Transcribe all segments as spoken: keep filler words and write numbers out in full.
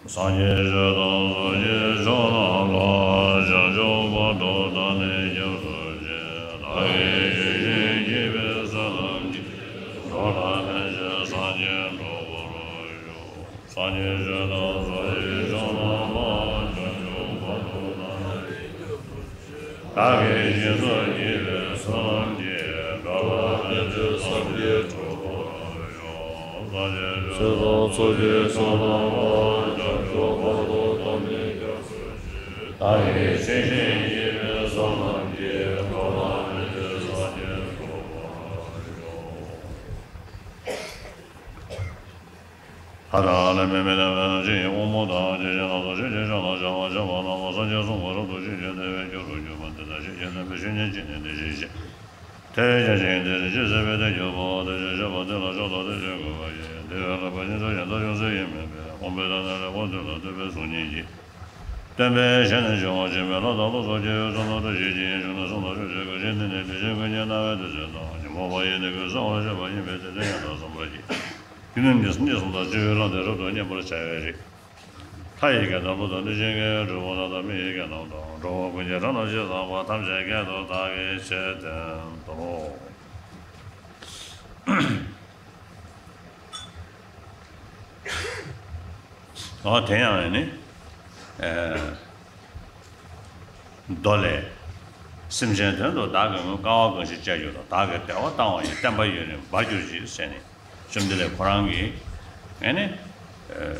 སངས་རྒྱས་ཆོས་དང་ཚོགས་ཀྱི་མཆོག་རྣམས་ལ། བྱང་ཆུབ་བར་དུ་བདག་ནི་སྐྱབས་སུ་མཆི། བདག་གིས་ཇི་བཞིན་བགྱིས་པའི་བསོད་ནམས་ཀྱིས། འགྲོ་ལ་ཕན་ཕྱིར་སངས་རྒྱས་འགྲུབ་པར་ཤོག། སངས་རྒྱས་ཆོས་དང་ཚོགས་ཀྱི་མཆོག་རྣམས་ལ། བྱང་ཆུབ་བར་དུ་བདག་ནི་སྐྱབས་སུ་མཆི། བདག་གིས་སྦྱིན་སོགས་བགྱིས་པའི་བསོད་ནམས་ཀྱིས། འགྲོ་ལ་ཕན་ཕྱིར་སངས་རྒྱས་འགྲུབ་པར་ཤོག། སངས་རྒྱས་ཆོས་དང་ཚོགས་ཀྱི་མཆོག་རྣམས་ལ། བྱང་ཆུབ་བར་དུ་བདག་ནི་སྐྱབས་སུ་མཆི། བདག་གིས་ཇི་བཞིན་བགྱིས་པའི་བསོད་ནམས་ཀྱིས། འགྲོ་ལ་ཕན་ཕྱིར་སངས་རྒྱས་འགྲུབ་པར་ཤོག། ལྷ་དང་ལྷ་མིན་མི་ལ་ཕན་ཕྱིར་དབང་པོ་དང་། ཇི་བཞིན་ལྷ་དང་ཇི་བཞིན་ཤིང་དང་། བྱ་བ་བྱ་བ་རྣམས་དང་། སངས་རྒྱས་གསུང་གི་རབ་ཏུ་ཤེས་བྱས་ནས། བདེ་བའི་རྒྱུ་རུ་གྱུར་པ་འདི་དག་ཤེས་བྱས་ནས། བདེ་གཤེགས་སྙིང་རྗེ་ནི་དེ་བཞིན་གཤེགས། དེ་ཡང་བརྒྱ་བྱིན་དེ་བཞིན་གཤེགས་ཟེར་བས་དེ་གྱུར་པའོ། དེ་བཞིན་གཤེགས་པ་དེ་ལ་མཆོག་དང་དེ་བཞིན་གུས་པ་ཡིས། དེ་བས་ལྷག་པའི་ཕྱིར་མཚན་གཞན་དག་ཡོད་ཟེར་ཡང་མེད་པས། དབང་པོའི་ཐ་སྙད་ལས་དབང་དུ་ལ་འདོད་པའི་གཟུགས་བརྙན་གྱིས། སྟོན་པའི་ཞལ་ནས་བྱུང་བ་ཅན་མའི་ལྷ་དང་ལྷ་ཚོགས་ཀྱིས་འོད་ཟེར་སྣ་ཚོགས་ཤེས་བྱའི་ཡིད་བཞིན་དུ་གསུངས་ལ་ཕྱག་བྱས་པའི་ཞལ་འདི་ནི་དེ་བཞིན་ཀུན་གྱིས་རྣ་བས་ཐོས་ཚུལ་དང་། ཉོན་མོངས་པ་ཡིས་ནི་ཀུན་གསལ་བར་བཤད་པ་ཡིན་པས། དེ་དོན་ཡང་དག་གསན་པར་བགྱི། ཡུལ་ནི་གནས་གསུམ་དང་བཅུ་ཡུལ་ལ་དེ་རབ་ཏུ་མཉམ་པར་བྱ་བའི་རིགས། ལྷ་ཡི་སྐད་དང་ཀླུ་དང་གནོད་སྦྱིན་སྐད། གྲུལ་བུམ་ནགས་དང་མི་ཡི་སྐད་རྣམས་དང་། འགྲོ་བ་ཀུན་གྱི་སྒྲ་རྣམས་ཇི་ཙམ་པ། ཐམས་ཅད་སྐད་དུ་བདག་གིས་ཆོས་བསྟན་ཏོ། འོ་དེ་ཡང་ནི། ཨེ། མདོ་ལས། སེམས་ཅན་དོན་དུ་བདག་གིས་སྔོན། དཀའ་བ་གང་ཞིག་སྤྱད་གྱུར་ཏོ། བདག་གིས་བདེ་བ་བཏང་བ་ཡིས། བསྟན་པ་ཡུན་རིང་འབར་གྱུར་ཅིག་ཟེར་ནས། བཅོམ་ལྡན་འདས་ཁོ་རང་གིས་ཨེ་ནི། ཨེ།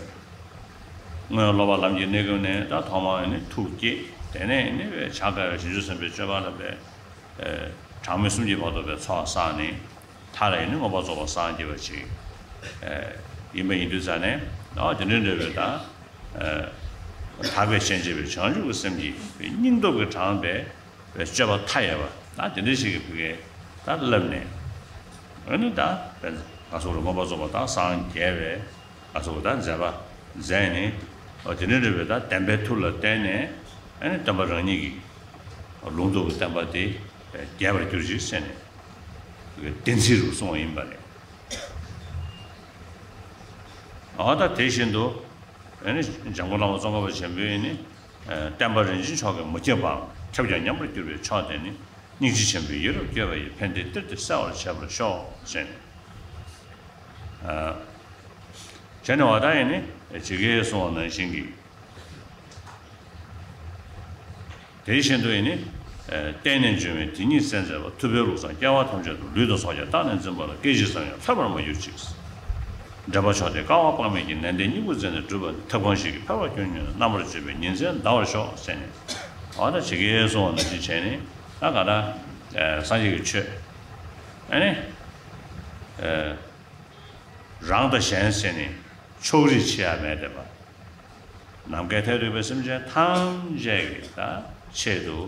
སྔོན་སློབ་པ་ལམ་གྱི་གནས་སྐབས་ནས་ད་ཐོག་མར་ཨེ་ནི་ཐུགས་བསྐྱེད། དེ་ནས་ཨེ་ནི་བྱ་དཀའ་བའི་བྱང་ཆུབ་སེམས་དཔའི་སྤྱོད་པ་ལ་བས། ཨེ། གྲངས་མེད་སུམ་བརྒྱ་བར་དུ་བས་ཚོགས་བསགས་ནས། མཐར་ཨེ་ནི་མངོན་པར་རྫོགས་པར་སངས་རྒྱས་པ་ཅིག་ཨེ། ཡིན་པ་ཡིན་དུས་ཙ་ནས། ཨ། དེ་འདྲའི་འདྲ་བའི་ད། ཨེ། དག་པའི་ཞེན་བྱེད་པའི་བྱང་ཆུབ་ཀྱི་སེམས་ཀྱི་སྙིང་སྟོབས་ཀྱིས་དྲངས་པའི་སྤྱོད་པ་མཐའ་ཡས་པ། ད་དེ་འདྲ་ཞིག་གི་ཕ་གིར་ད་བསླབས་ནས། ཨ་ནི་ད་ང་ཚོ་ལ་མངོན་པར་རྫོགས་པ་དང་སངས་རྒྱས་པའི་ང་ཚོ་ད་མཛད་པ་མཛད་ནས། ཨ། དེ་འདྲ་འདྲ་བའི་ད་བདེན་པའི་མཐུ་ལ་བརྟེན་ནས། ཨ་ནི་སྟོན་པ་རང་ཉིད་ཀྱི་ལུང་རྟོགས་ཀྱི་བསྟན་པ་དེ་རྒྱས་པར་གྱུར་ཅིག་ཟེར་ནས་བདེན་ཚིག་རུ་གསུངས་པ་ཡིན་པ་རེད། ཨ། ད་དེ་བཞིན་དུ་ཨ་ནི་འཇམ་མགོན་བླ་མ་ཙོང་ཁ་པ་ཆེན་པོས་ནི། ཨ། བསྟན་པ་རིན་ཆེན་མཆོག་གི་མུ་ཁྱུད་པའམ། ཁྱབ་ཀྱང་མཉམ་པར་གྱུར་པའི་མཆོག་དེ་ནི། སྙིང་རྗེ་ཆེན་པོས་ཡིད་རབ་བསྐྱོད་པ་ཡིས། ཕན་བདེའི་གཏེར་དེ་གསལ་བར་བྱེད་པར་ཤོག་ཟེར་ནས། ཨ། བྱས་ནས་བ་ད་ཡིན་ནི་ཇི་སྐད་གསུངས་པ་ནང་བཞིན་གྱི། དེ་བཞིན་དུ་ཡིན་ནི། ཨ། བརྟེན་ནས་འབྱུང་བའི་དེ་ཉིད་གསལ་མཛད་པ། ཐུབ་པའི་བློ་བཟང་སྐྱེ་བ་ཐམས་ཅད་དུ། ལུས་དང་ཚོགས་ཀྱང་བཏང་ནས་འཛིན་པ་ལ། སྐད་ཅིག་ཙམ་ཡང་ལྷོད་པར་མ་གྱུར་ཅིག་འདྲེན་པ་མཆོག་དེས་བསྐལ་པ་དཔག་མེད་ཀྱི། ནན་ཏན་སྙིང་པོར་མཛད་ནས་བསྒྲུབས་པ་ནི། ཐབས་གང་ཞིག་གིས་འཕེལ་བར་གྱུར་ནས། རྣམ་པར་དཔྱོད་པའི་ཉིན་མཚན་འདའ་བར་ཤོག་ཟེར་ནས། འོ་ད་ཇི་སྐད་གསུངས་པ་ནང་བཞིན་བྱས་ནས། ད་ག་ད། ཨ། སངས་རྒྱས་ཀྱི་ཆོས། ཨ་ནི། ཨ། རང་དང་གཞན་ཟེར་ནས་ཕྱོགས་རིས་ཕྱེ་ཡ་མེད་བསྡད་པ། ནམ་མཁའི་མཐས་གཏུགས་པའི་སེམས་ཅན་ཐམས་ཅད་ཀྱི་ད་ཆེད་དུ།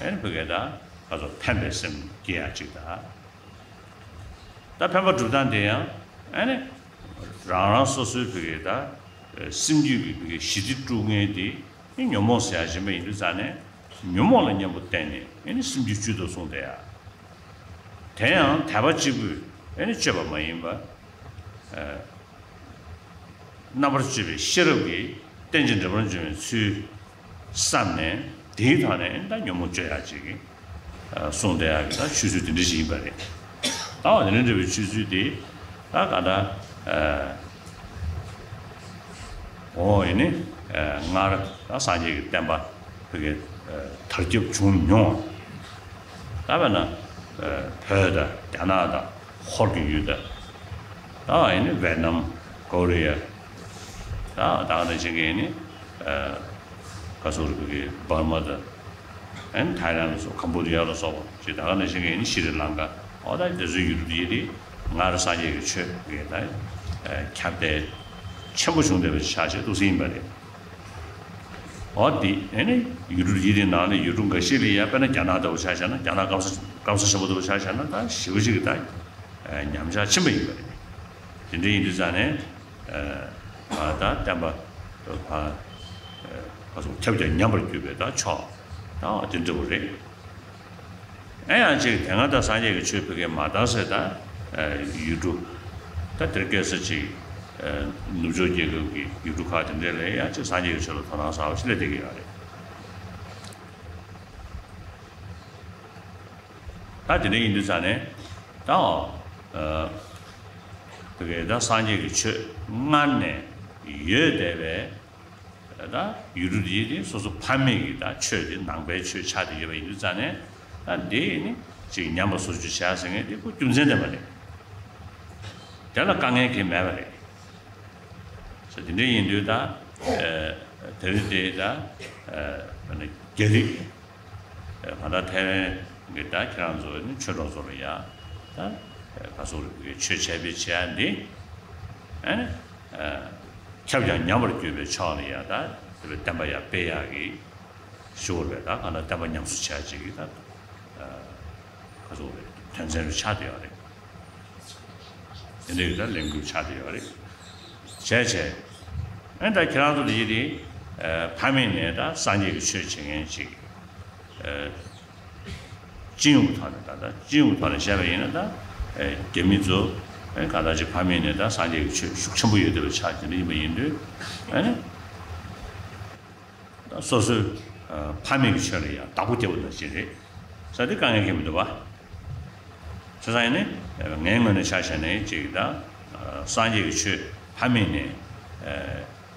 ཨ་ནི་ཕ་གིར་ད་ང་ཚོ་ཕན་པའི་སེམས་སྐྱེ་ཡ་ཅིག་ད། ད་ཕན་པ་སྒྲུབ་སྟངས་དེ་ཡང་ཨ་ནི་རང་རང་སོ་སོའི་ཕ་གིར་ད་སེམས་རྒྱུད་ཀྱི་ཕ་གིར་ཞི་བདེ་དཀྲུག་མཁན་དེ། ཨ་ནི་ཉོན་མོངས་ཟེར་ཡ་ཡིན་པ་ཡིན་དུས་ཙ་ནས། ཉོན་མོངས་ལ་གཉེན་པོ་བསྟེན་ནས་ཨ་ནི་སེམས་རྒྱུད་བཅུད་དུ་བཟུང་བསྡད་ཡ། དེ་ཡང་དད་པ་གཅིག་པུས་ཨ་ནི་སྤྱོད་པ་མ་ཡིན་པ། ཨ། རྣམ་པར་དཔྱོད་པའི་ཤེས་རབ་ཀྱིས་རྟེན་ཅིང་འབྲེལ་པར་འབྱུང་བའི་ཚུལ་བསམ་ནས། དེའི་ཐོག་ནས་ད་ཉོན་མོངས་གཅོད་ཡག་ཅིག་གསུངས་བསྡད་ཡག་གི་ད་ཆོས་ཚུལ་དེ་འདྲ་ཞིག་ཡིན་པ་རེད། ད་འོ་དེ་འདྲ་འདྲ་བའི་ཆོས་ཚུལ་དེ་ད་ག་ད། འོ་ཡིན་ནི། སྔར་ད་སངས་རྒྱས་ཀྱི་བསྟན་པ་ཕ་གི་དར་ཁྱབ་བྱུང་མྱོང་། ད་དཔེར་ན་བོད་དང་རྒྱ་ནག་དང་། ཧོར་གྱི་ཡུལ་དང་། ད་ཡིན་ནི་ཝེ་ནམ། ཀོ་རི་ཡ། ད་ད་ག་ནང་བཞིན་གྱི་ཡིན་ནི། ཨ། ག་ཟེར་དགོས་རེད། འབར་མ་དང་། ཨ་ནི་ཐའི་ལན་ལ་སོགས། ཀམ་བུ་ཌི་ཡ་ལ་སོགས་པ་ཅིག་ད་ག་ནང་བཞིན་གྱི་ཡིན་ནི་ཤྲི་ལང་ཀ། འོ་ད་དེ་ཚོའི་ཡུལ་གྲུ་དེ་ཡིན་ནི་སྔར་སངས་རྒྱས་ཀྱི་ཆོས་ཀྱི་ད་ཁྱབ་གདལ་ཆེན་པོ་བྱུང་བསྡད་པ་ཆགས་བྱས་འདུག་སེ་ཡིན་པ་རེད། འོ་དེ་ཨ་ནི་ཡུལ་གྲུ་ཡིན་ནི་ནང་ནས་ཡུལ་གྲུ་འགའ་ཤས་ལ་ཡ། དཔེར་ན་རྒྱ་ནག་ལྟ་བུ་ཆ་བཞག་ན། རྒྱ་ནག་སྐམ་ས་སྐམ་ས་ཆེན་པོ་ལྟ་བུ་ཆ་བཞག་ན། ད་ཞེ་པོ་ཅིག་གི་ད་ཉམས་ཆག་ཕྱིན་པ་ཡིན་པ་རེད། དེ་འདྲ་ཡིན་དུས་ཙང་ནས། ཨ། ད་བསྟན་པ་ཕར་ཕར་ཚུར་ཁྱབ་ཀྱང་ཉམས་པར་གྱུར་པའི་ད་ཕྱོགས་ད་དེ་འདྲ་བོ་རེད། ཨེ་ཡང་ཅིག་དེ་སྔ་ད་སངས་རྒྱས་ཀྱི་ཆོས་ཕ་གིར་མ་དར་སའི་ད་ཡུལ་གྲུ་ད་དེར་སྐད་ཆ་ཅིག་ ནུབ་ཕྱོགས་རྒྱལ་ཁབ་ཀྱི་ཡུལ་གྲུ་ཁག་དེ་འདྲ་ལ་ཡང་ཅིག་སངས་རྒྱས་ཀྱི་ཆོས་ལ་དོ་སྣང་ཟབ་པ་ཞིག་སླེབས་བསྡད་ཀྱི་ཡོད་རེད། ད་དེ་འདྲ་ཡིན་དུས་ཙང་ནས་ད་ཨ་དེ་གའི་ད་སངས་རྒྱས་ཀྱི་ཆོས་སྔར་ནས་ཡོད་བསྡད་པའི་ད་ཡུལ་གྲུ་འདི་དེ་སོ་སོ་ཕ་མེས་ཀྱི་ད་ཆོས་དེ་ནང་པའི་ཆོས་ཆགས་བསྡད་ཡོད་པ་ཡིན་དུས་ཙང་ནས། ད་འདི་ནི་ཅིག་ཉམས་པ་སོར་ཆུད་བྱས་ཟེར་མཁན་དེ་ཁོ་རྒྱུ་མཚན་ལྡན་པ་རེད། དེ་ལ་དཀའ་ངལ་གང་ཡང་མེད་པ་རེད། ཟེར་དེ་འདྲ་ཡིན་དུས་ད་ཨ་དེ་རིང་དེ་ད་ཨ་རྒྱ་རིགས་ཨ་གང་ལྟར་ཐའེ་ཝན་གྱི་ད་ཁྱེད་རང་ཚོ་ནི་ཆོས་གྲོགས་ཚོ་ལ་ཡ་ད་ཨ་ག་སོག་རིག་པའི་ཆོས་འཆད་སྤེལ་བྱེད་ཡ་འདི་ཨ་ནི་ཨ་ཁྱབ་ཀྱང་ཉམས་པར་གྱུར་པའི་ཕྱོགས་ལ་ཡ་ད་དེ་བའི་བསྟན་པ་ཡ་སྤེལ་ཡག་གི་ཞུ་བ་རེད། ད་གང་ལྟར་བསྟན་པ་ཉམས་གསོ་བྱ་བྱེད་ཀྱི་ད་ཨ་ག་ཚོད་རེད། དོན་ཚན་རུ་ཆགས་བསྡད་ཡོད་རེད། དེ་འདྲའི་ད་ལས་འགུལ་ཆགས་བསྡད་ཡོད་རེད། བྱས་བྱས་ཨ་ད་ཁྱེད་རང་ཚོ་དེ་ཡིན་དེ་ཨ་ཕ་མེས་ནས་ད་སངས་རྒྱས་ཀྱི་ཆོས་བྱེད་མཁན་ཅིག་ཨ་སྤྱི་ཡོངས་ཀྱི་ཐོག་ནས་ད་ད་སྤྱི་ཡོངས་ཀྱི་ཐོག་ནས་བཤད་པ་ཡིན་ན་ད་ཨ་རྒྱ་མི་ཚོ་ཨ་གང་ལྟར་ཅིག་ཕ་མེས་ནས་ད་སངས་རྒྱས་ཀྱི་ཆོས་ཤུགས་ཆེན་པོ་ཡོད་བསྡད་པ་ཆགས་དེ་འདྲ་ཡིན་པ་ཡིན་དུས་ཨ་ནི། སོ་སོའི་ཕ་མེས་ཀྱི་ཆོས་ལ་ཡང་བདག་པོ་རྒྱབ་པ་ནང་བཞིན་རེད། ས་དེ་དཀའ་ངལ་གང་ཡང་མི་འདུག་བ། བྱས་ཙང་ཡིན་ནའི་ངའི་ངོས་ནས་ཆ་བཞག་ན་ཅིག་ད་སངས་རྒྱས་ཀྱི་ཆོས་ཕ་མེས་ནས་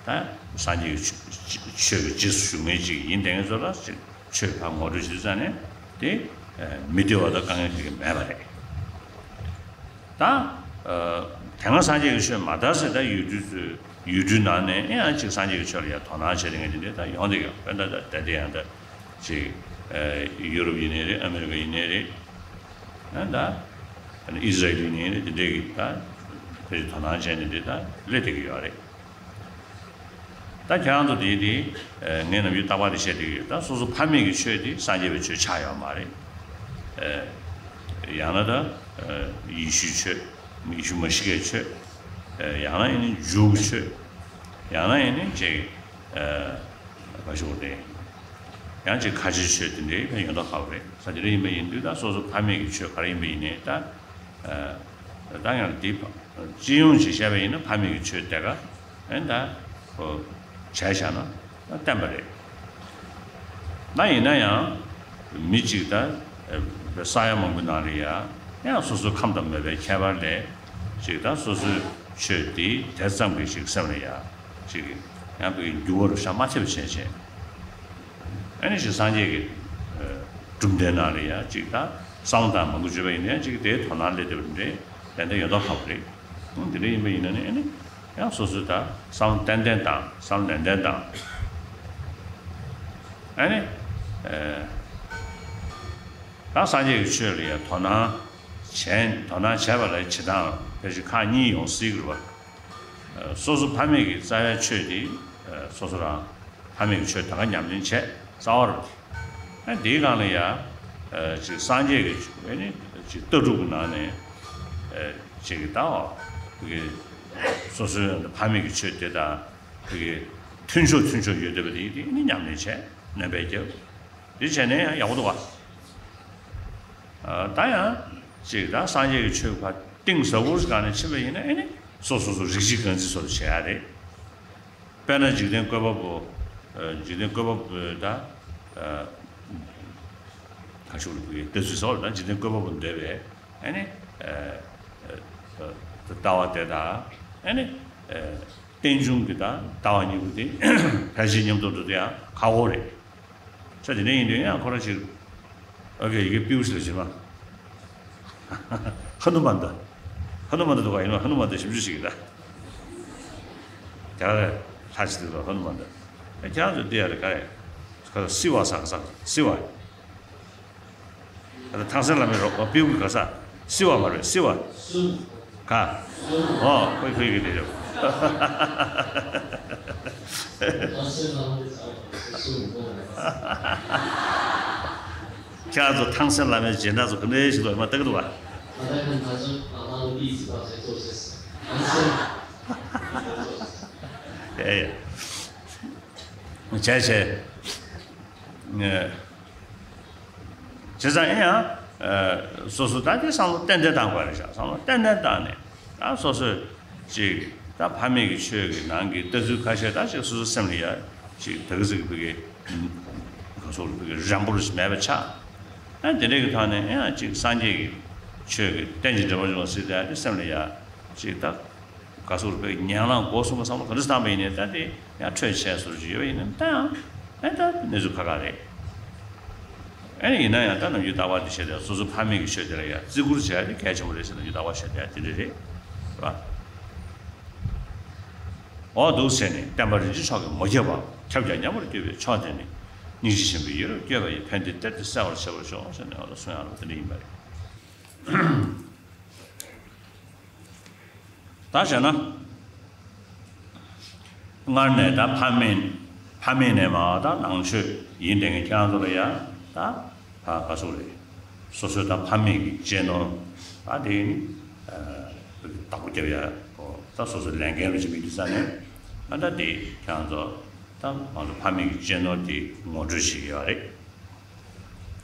ད་སངས་རྒྱས་ཀྱི་ཆོས་ཀྱི་རྗེས་སུ་ཞུགས་མཁན་ཅིག་ཡིན་བསྡད་མཁན་ཚོ་ལ་ཅིག་ཆོས་ཕར་ངོ་སྤྲོད་བྱེད་ཙང་ནས་དེ་མི་བདེ་བ་དང་དཀའ་ངལ་གང་ཡང་མེད་པ་རེད། ད་ཨ་དེ་སྔ་སངས་རྒྱས་ཀྱི་ཆོས་མ་དར་ཟེར་ད་ཡུལ་གྲུ་ཚོའི་ཡུལ་གྲུའི་ནང་ནས་ཨེ་ཡང་ཅིག་སངས་རྒྱས་ཀྱི་ཆོས་ལ་ཡང་དོ་སྣང་བྱེད་མཁན་དེ་འདྲ་ད་ཡོང་བསྡད་ཡོད། དཔེར་ན་ད་ད་ལྟ་ཡང་ད་ཅིག་ཨ་ཡུ་རོབ་ཡིན་ནའི་རེད། ཨ་མེ་རི་ཀ་ཡིན་ནའི་རེད། ཨ་ད་ཨི་ཟི་རལ་ཡིན་ནའི་རེད། དེ་འདྲས་ཀྱི་ད་ཕལ་ཆེར་དོ་སྣང་བྱས་ནས་འདི་ད་སླེབས་བསྡད་ཀྱི་ཡོད་རེད། ད་ཁྱེད་རང་ཚོ་དེ་དེ་ངས་ནམ་རྒྱུན་རྟག་པར་དེ་བཤད་བསྡད་ཀྱི་ཡོད། ད་སོ་སོ་ཕ་མེས་ཀྱི་ཆོས་དེ་སངས་རྒྱས་པའི་ཆོས་ཆགས་ཡོད་མ་རེད། ཡང་ན་ད་ཡེ་ཤུའི་ཆོས། ཡེ་ཤུ་མ་ཤི་ཀའི་ཆོས། ཡང་ན་ཡིན་ན་ཇུའུ་གི་ཆོས། ཡང་ན་ཡིན་ན་ཅིག་ག་ཞུ་དགོས་རེད། ཡང་ཅིག་ཁ་ཆེའི་ཆོས་དེ་འདྲའི་ཡོད་མདོག་ཁ་པོ་རེད། ས་དེ་འདྲ་ཡིན་པ་ཡིན་དུས་ད་སོ་སོ་ཕ་མེས་ཀྱི་ཆོས་ག་རེ་ཡིན་པ་ཡིན་ནའི་ད། ད་ཡང་འདི་སྤྱི་ཡོངས་ཀྱིས་བཤད་པ་ཡིན་ན་ཕ་མེས་ཀྱི་ཆོས་དེ་ག་ཨེ་ད་བྱས་བཞག་ན་བསྟན་པ་རེད། ད་ཡིན་ན་ཡང་མི་གཅིག་ད་ས་ཡ་མང་པོའི་ནང་ལ་ཡ་ཡང་སོ་སོའི་ཁམས་དང་མོས་པའི་ཁྱད་པར་ལས་ཅིག་ད་སོ་སོའི་ཆོས་འདི་དེ་ཙམ་གྱིས་ཅིག་སེམས་ལ་ཡ་ཅིག་ཡང་བའི་འགྱུར་བ་རུ་ཤ་མ་ཐེབས་བྱས་བྱས། ཨ་ནི་ཅིག་སངས་རྒྱས་ཀྱི་གྲུབ་མཐའི་ནང་ལ་ཡང་ཅིག་ད་བསམ་བློ་བཏང་མང་པོ་བརྗོད་པ་ཡིན་ན་ཡང་ཅིག་དེའི་དོ་སྣང་སླེབས་བསྡད་པ་འདྲ་ཏན་ཏན་ཡོད་མདོག་ཁ་པོ་རེད། འདི་འདྲ་ཡིན་པ་ཡིན་ན་ནི་ཨ་ནི་ཡང་སོ་སོའི་ད་བསམ་བློ་ཏན་ཏན་དང་བསམ་བློ་ནན་ཏན་དང་། ཨ་ནི་ད་སངས་རྒྱས་ཀྱི་ཆོས་ལ་ཡང་དོ་སྣང་བྱས་དོ་སྣང་བྱས་པ་ལ་བྱེད་སྟངས་ཕལ་ཆེར་ཁག་གཉིས་ཡོང་སྲིད་ཀྱི་རེད་བ། སོ་སོ་ཕ་མེས་ཀྱི་རྩ་བའི་ཆོས་དེ་སོ་སོ་རང་ཕ་མེས་ཀྱི་ཆོས་ད་ག་ཉམས་ལེན་བྱས་རྩ་བ་རུ། ཨ་དེའི་སྒང་ལ་ཡ་ཅིག་སངས་རྒྱས་ཀྱི་ཨ་ནི་ཅིག་ལྟ་གྲུབ་ཀྱི་ནང་ནས་ཅིག་གི་ལྟ་བ་གི་སོ་སོའི་ཕ་མེས་ཀྱི་ཆོས་དེ་དང་གི་མཐུན་ཕྱོགས་མཐུན་ཕྱོགས་ཡོད་བསྡད་པ་དེ་དེ་ཨ་ནི་ཉམས་ལེན་བྱས་ནན་པའི་རྒྱབ་དེ་བྱས་ནས་ཡང་ཡག་པོ་འདུག་བ། ད་ཡང་ཅིག་ད་སངས་རྒྱས་ཀྱི་ཆོས་ཀྱི་ཕར་གཏིང་ཟབ་པོ་ཞིག་སྒང་ནས་ཕྱིན་པ་ཡིན་ན་ཨ་ནི་སོ་སོ་སོ་རིགས་གཅིག་རྐང་འཛིན་སོགས་བྱེད་ཡ་རེད། དཔེར་ན་འཇིག་རྟེན་བཀོད་པ་པོ། འཇིག་རྟེན་བཀོད་པ་པོའི་ད་ག་ཤུག་ལ་བུའི་ལྟ་ཚུལ་སོགས་ལ་ད་འཇིག་རྟེན་བཀོད་པ་པོ་འདོད་པའི་ཨ་ནི་ལྟ་བ་དེ་དང་ཨ་ནི་རྟེན་འབྱུང་གི་ད་ལྟ་བ་གཉིས་པོ་དེ་ཕལ་ཆེར་མཉམ་དུ་འགྲོ་དུས་ཡང་ཁག་པོ་རེད། ས་དེ་འདྲ་ཡིན་དུས་ཡང་ཁོ་རང་ཅིག་ཨ་ཁེ་ཡི་གེ་པིའུ་ཞིག་ལ་བྱེད་མ། ཧ་ནུ་མན་ད། ཧ་ནུ་མན་ད་འདུག་ག་ཡིན་ན་ཧ་ནུ་མན་ད་ཞིབ་འཇུག་བྱེད་ཀྱི་ད། རྒྱ་གར་ལྷ་ཅིག་འདུག་ག་ཧ་ནུ་མན་ད། ཨ་ཁྱེད་རང་ཚོ་འདི་ཡ་རེད་ག་རེ། ག་སི་བ་ས་ག་ས་སི་བ། ཨ་ད་ཐང་སན་བླ་མའི་རོགས་པ་པིའུ་གི་ག་ས་སི་བ་མ་རེད་སི་བ། ག་ཨོ་ཁོའི་ཁོའི་གི་དེ་རེད། ཁྱེད་ཚོ་ཐང་སན་བླ་མའི་སྦྱིན་བདག་ཚོ་ག་འདྲ་ཞིག་འདུག་མ་ལྟ་གི་འདུག་བ། ཨེ་ཡ། བྱས་བྱས། བྱས་ཙང་ཨེ་ཡང་སོ་སོ་ད་དེ་བསམ་བློ་ཏན་ཏན་བཏང་དགོས་རེད་ཤག་བསམ་བློ་ཏན་ཏན་བཏང་ནས་ད་སོ་སོས་ཅིག་ ད་ཕ་མེས་ཀྱི་ཆོས་ཀྱི་ནང་གི་ལྟ་ཚུལ་ཁ་ཤས་ད་ཅིག་སོ་སོའི་སེམས་ལ་ཡ་ཅིག་ད་ག་ཟེར་གི་ཕ་གི་ག་སོགས་ཕ་གི་རན་པོ་རུ་ཞིག་མེད་པ་ཆགས། ཨ་དེ་འདྲའི་གི་ཐོག་ནས་ཡང་ཅིག་སངས་རྒྱས་ཀྱི་ཆོས་ཀྱི་རྟེན་ཅིང་འབྲེལ་བར་འབྱུང་བ་ཟེར་ཏེ་ཨ་དེ་སེམས་ལ་ཡ་ཅིག་ད་ག་སོགས་ཕ་གི་ཉན་ལ་སྒོ་གསུམ་གྱི་བསམ་བློ་ག་འདྲ་བཏང་པ་ཡིན་ནའི་ད་དེ་ཡང་འཕྲོད་ཆད་སོར་ཅིག་ཡོད་པ་ཡིན་ནའི་ད་ཡང་ཨ་ད་གནས་ཚུལ་ཁག་ཁག་རེད། ཨ་ནི་ཡིན་ན་ཡང་ད་ནམ་རྒྱུན་རྟག་པར་དེ་བཤད་དེ་སོ་སོ་ཕ་མེས་ཀྱི་ཆོས་དེ་ལ་ཡང་བརྩི་བཀུར་བྱེད་ཡ་དེ་གལ་ཆེན་པོ་རེད་ཟེར་ནམ་རྒྱུན་རྟག་པར་བཤད་དེ་དེ་འདྲ་རེད། རེད་པ། འོ་འདུག་ཟེར་ནས་བསྟན་པ་རིན་ཆེན་མཆོག་གིས་མ་ཁྱབ་པ་ཁྱབ་ཀྱང་མཉམ་པར་སྤྱོད་པའི་ཕྱོགས་དེ་ནི་སྙིང་རྗེ་ཆེན་པོས་ཡིད་རབ་བསྐྱོད་པ་ཡི་ཕན་བདེའི་གཏེར་དེ་གསལ་བར་བྱེད་པར་ཤོག་ཟེར་ནས་འོ་ད་གསུང་ཡ་ལ་དེ་འདྲ་ཡིན་པ་རེད། ད་བྱས་ན། སྔར་ནས་ད་ཕ་མེས་ཕ་མེས་ནས་མར་ད་ནང་ཆོས་ཡིན་བསྡད་མཁན་ཁྱེད་རང་ཚོ་ལ་ཡ་ད་ཕ་ག་སོགས་རེད། སོ་སོའི་ད་ཕ་མེས་ཀྱི་གཅེས་ནོར་ད་དེ་ནི་བདག་པོ་རྒྱབ་ཡ་ད་སོ་སོའི་ལས་འགན་རུ་བྱེད་མི་དེ་ས་ནས་ད་ད་དེ་ཁྱེད་རང་ཚོ་ད་ང་ཚོ་ཕ་མེས་ཀྱི་གཅེས་ནོར་དེ་ངོ་སྤྲོད་བྱེད་ཀྱི་ཡོད་རེད།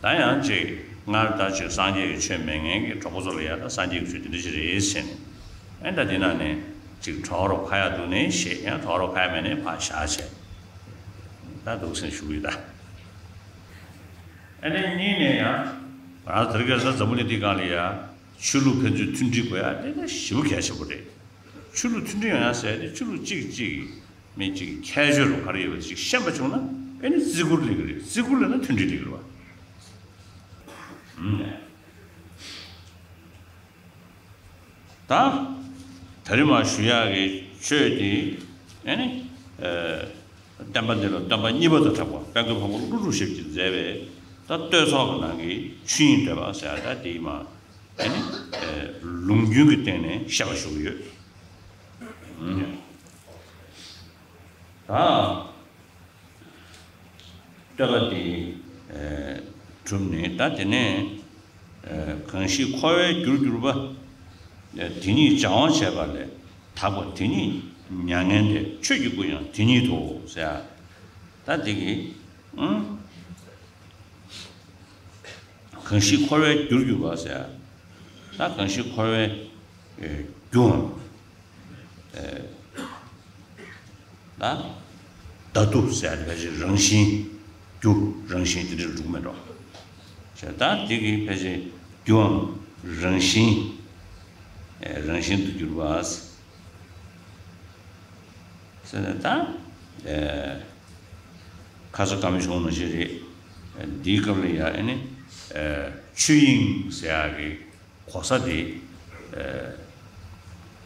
ད་ཡང་ཅིག་སྔར་ད་ཅིག་སངས་རྒྱས་ཀྱི་ཆོས་མེད་མཁན་གྱི་གྲོགས་པོ་ཚོ་ལ་ཡང་ད་སངས་རྒྱས་ཀྱི་ཆོས་དེ་འདྲ་ཞིག་རེད་ཟེར་ནས་ཨེ་ད་དེ་ནང་ནས་ཅིག་གྲོགས་རོགས་ཁ་ཡག་འདུག་ནས་ཞེས་ཡང་གྲོགས་རོགས་ཁ་ཡག་མེད་ནས་ཕར་བཞག་བྱས་ད་འདུག་སེ་ཞུ་གི་ཡོད་ད། ཨེ་ནས་གཉིས་ནས་ཡང་ང་རང་དེ་རིང་ཁ་སང་འཛམ་བུ་གླིང་འདིའི་སྒང་ལ་ཡང་ཆོས་ལུགས་ཕན་ཚུན་མཐུན་སྒྲིལ་དགོས་ཡ་དེ་ད་ཞེ་པོ་གལ་ཆེན་པོ་རེད། ཆོས་ལུགས་མཐུན་སྒྲིལ་ཡོང་ཡ་ཟེར་ཡ་དེ་ཆོས་ལུགས་གཅིག་གིས་གཅིག་གི་མི་གཅིག་གི་ཁྱད་ཆོས་རུ་ག་རེ་ཡོད་པ་ཞིག་ཤེས་པ་བྱུང་ན་ཨེ་ནི་བརྩི་བཀུར་སླེབས་ཀྱི་རེད། བརྩི་བཀུར་སླེབས་ན་མཐུན་སྒྲིལ་སླེབས་ཀྱི་རེད་བ། ཨུམ། ད་ད་རིང་མར་ཞུ་ཡག་གི་ཆོས་དེ་ཨེ་ནི་ཨེ་བསྟན་པ་འདི་ལ་སྟོན་པ་གཉིས་པ་དུ་གྲགས་པ་དཔལ་མགོན་འཕགས་པ་ཀླུ་སྒྲུབ་ཞབས་ཀྱིས་མཛད་པའི་ད་བསྟོད་ཚོགས་ཀྱི་ནང་གི་ཆོས་དབྱིངས་བསྟོད་པ་ཟེར་ཡ་ད་དེ་ཡིན་མ། ཨེ་ནི་ཨེ་ལུང་རྒྱུན་གྱི་སྟེང་ནས་བཤད་པ་ཞུ་གི་ཡོད། ཨུམ། ད་བསྟོད་པ་འདི་ཨེ་གྲུབ་ནས་ད་དེ་ནས་ཨེ་གང་ཞིག་འཁོར་བའི་རྒྱུར་གྱུར་པ། ཨེ་དེ་ཉིད་སྦྱང་བ་བྱས་པ་ལས་དག་པ་དེ་ཉིད་མྱ་ངན་འདས། ཆོས་ཀྱི་སྐུ་ཡང་དེ་ཉིད་དོ་ཟེར་ཡ། ད་འདི་གི་ཨུམ། གང་ཞིག་འཁོར་བའི་རྒྱུར་གྱུར་པ་ཟེར། ད་གང་ཞིག་འཁོར་བའི་ཨེ་རྒྱུའམ་ཨེ་ད་ད་དུ་ཟེར་ཕལ་ཆེར་རང་བཞིན་རྒྱུ་རང་བཞིན་དེ་འདྲ་འགྲོ་གི་མེད་འགྲོ། ད་འདི་གི་ཕལ་ཆེར་རྒྱུའམ་རང་བཞིན་ཨེ་རང་བཞིན་དུ་གྱུར་པ། ཟེར་ནས་ད། ཨེ། ཁ་ས་ཀ་མི་ཆུང་ནང་བཞིན་རེད། ཨེ་འདིའི་སྐབས་ལ་ཡ་ཨེ་ནི། ཨེ་ཆོས་དབྱིངས་ཟེར་ཡག་གི་གོ་ས་དེ། ཨེ་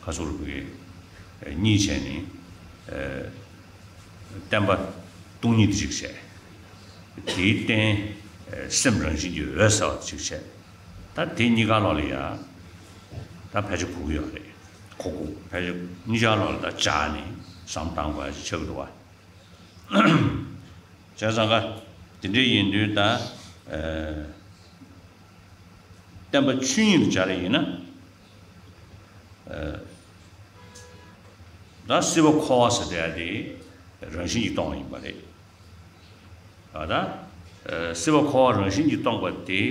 ཁ་སོ་རུ་གི་ཨེ་གཉིས་བྱས་ནས། ཨེ་བསྟན་པ་སྟོང་ཉིད་དེ་གཅིག་བྱས། དེའི་རྟེན་ཨེ་སེམས་རང་བཞིན་གྱི་འོད་གསལ་བ་དེ་གཅིག་བྱས། ད་དེ་གཉིས་ཀ་ལོག་ལ་ཡ། ད་ཕལ་ཆེར་གོ་གི་ཡོད་རེད། ཁོ་ཁོ་ཕལ་ཆེར་གཉིས་ཆར་ལོག་ལ་ད་སྦྱར་ནས་བསམ་བཏང་དགོས་ཡ་ཅིག་ཆགས་ཀྱི་འདུག་བ། བྱས་ཙང་ཀ་དེ་འདྲ་ཡིན་དུས་ད་ཨེ་བསྟན་པ་ཆོས་དབྱིངས་སྦྱར་ཡིན་ན་ཨེ་ད་སྲིད་པ་འཁོར་བ་ཟེར་བསྡད་ཡ་དེ་རང་བཞིན་གྱིས་སྟོང་བ་ཡིན་པ་རེད། ད་ལྟ་ཨེ་སྲིད་པ་འཁོར་བ་རང་བཞིན་གྱིས་སྟོང་པ་དེ་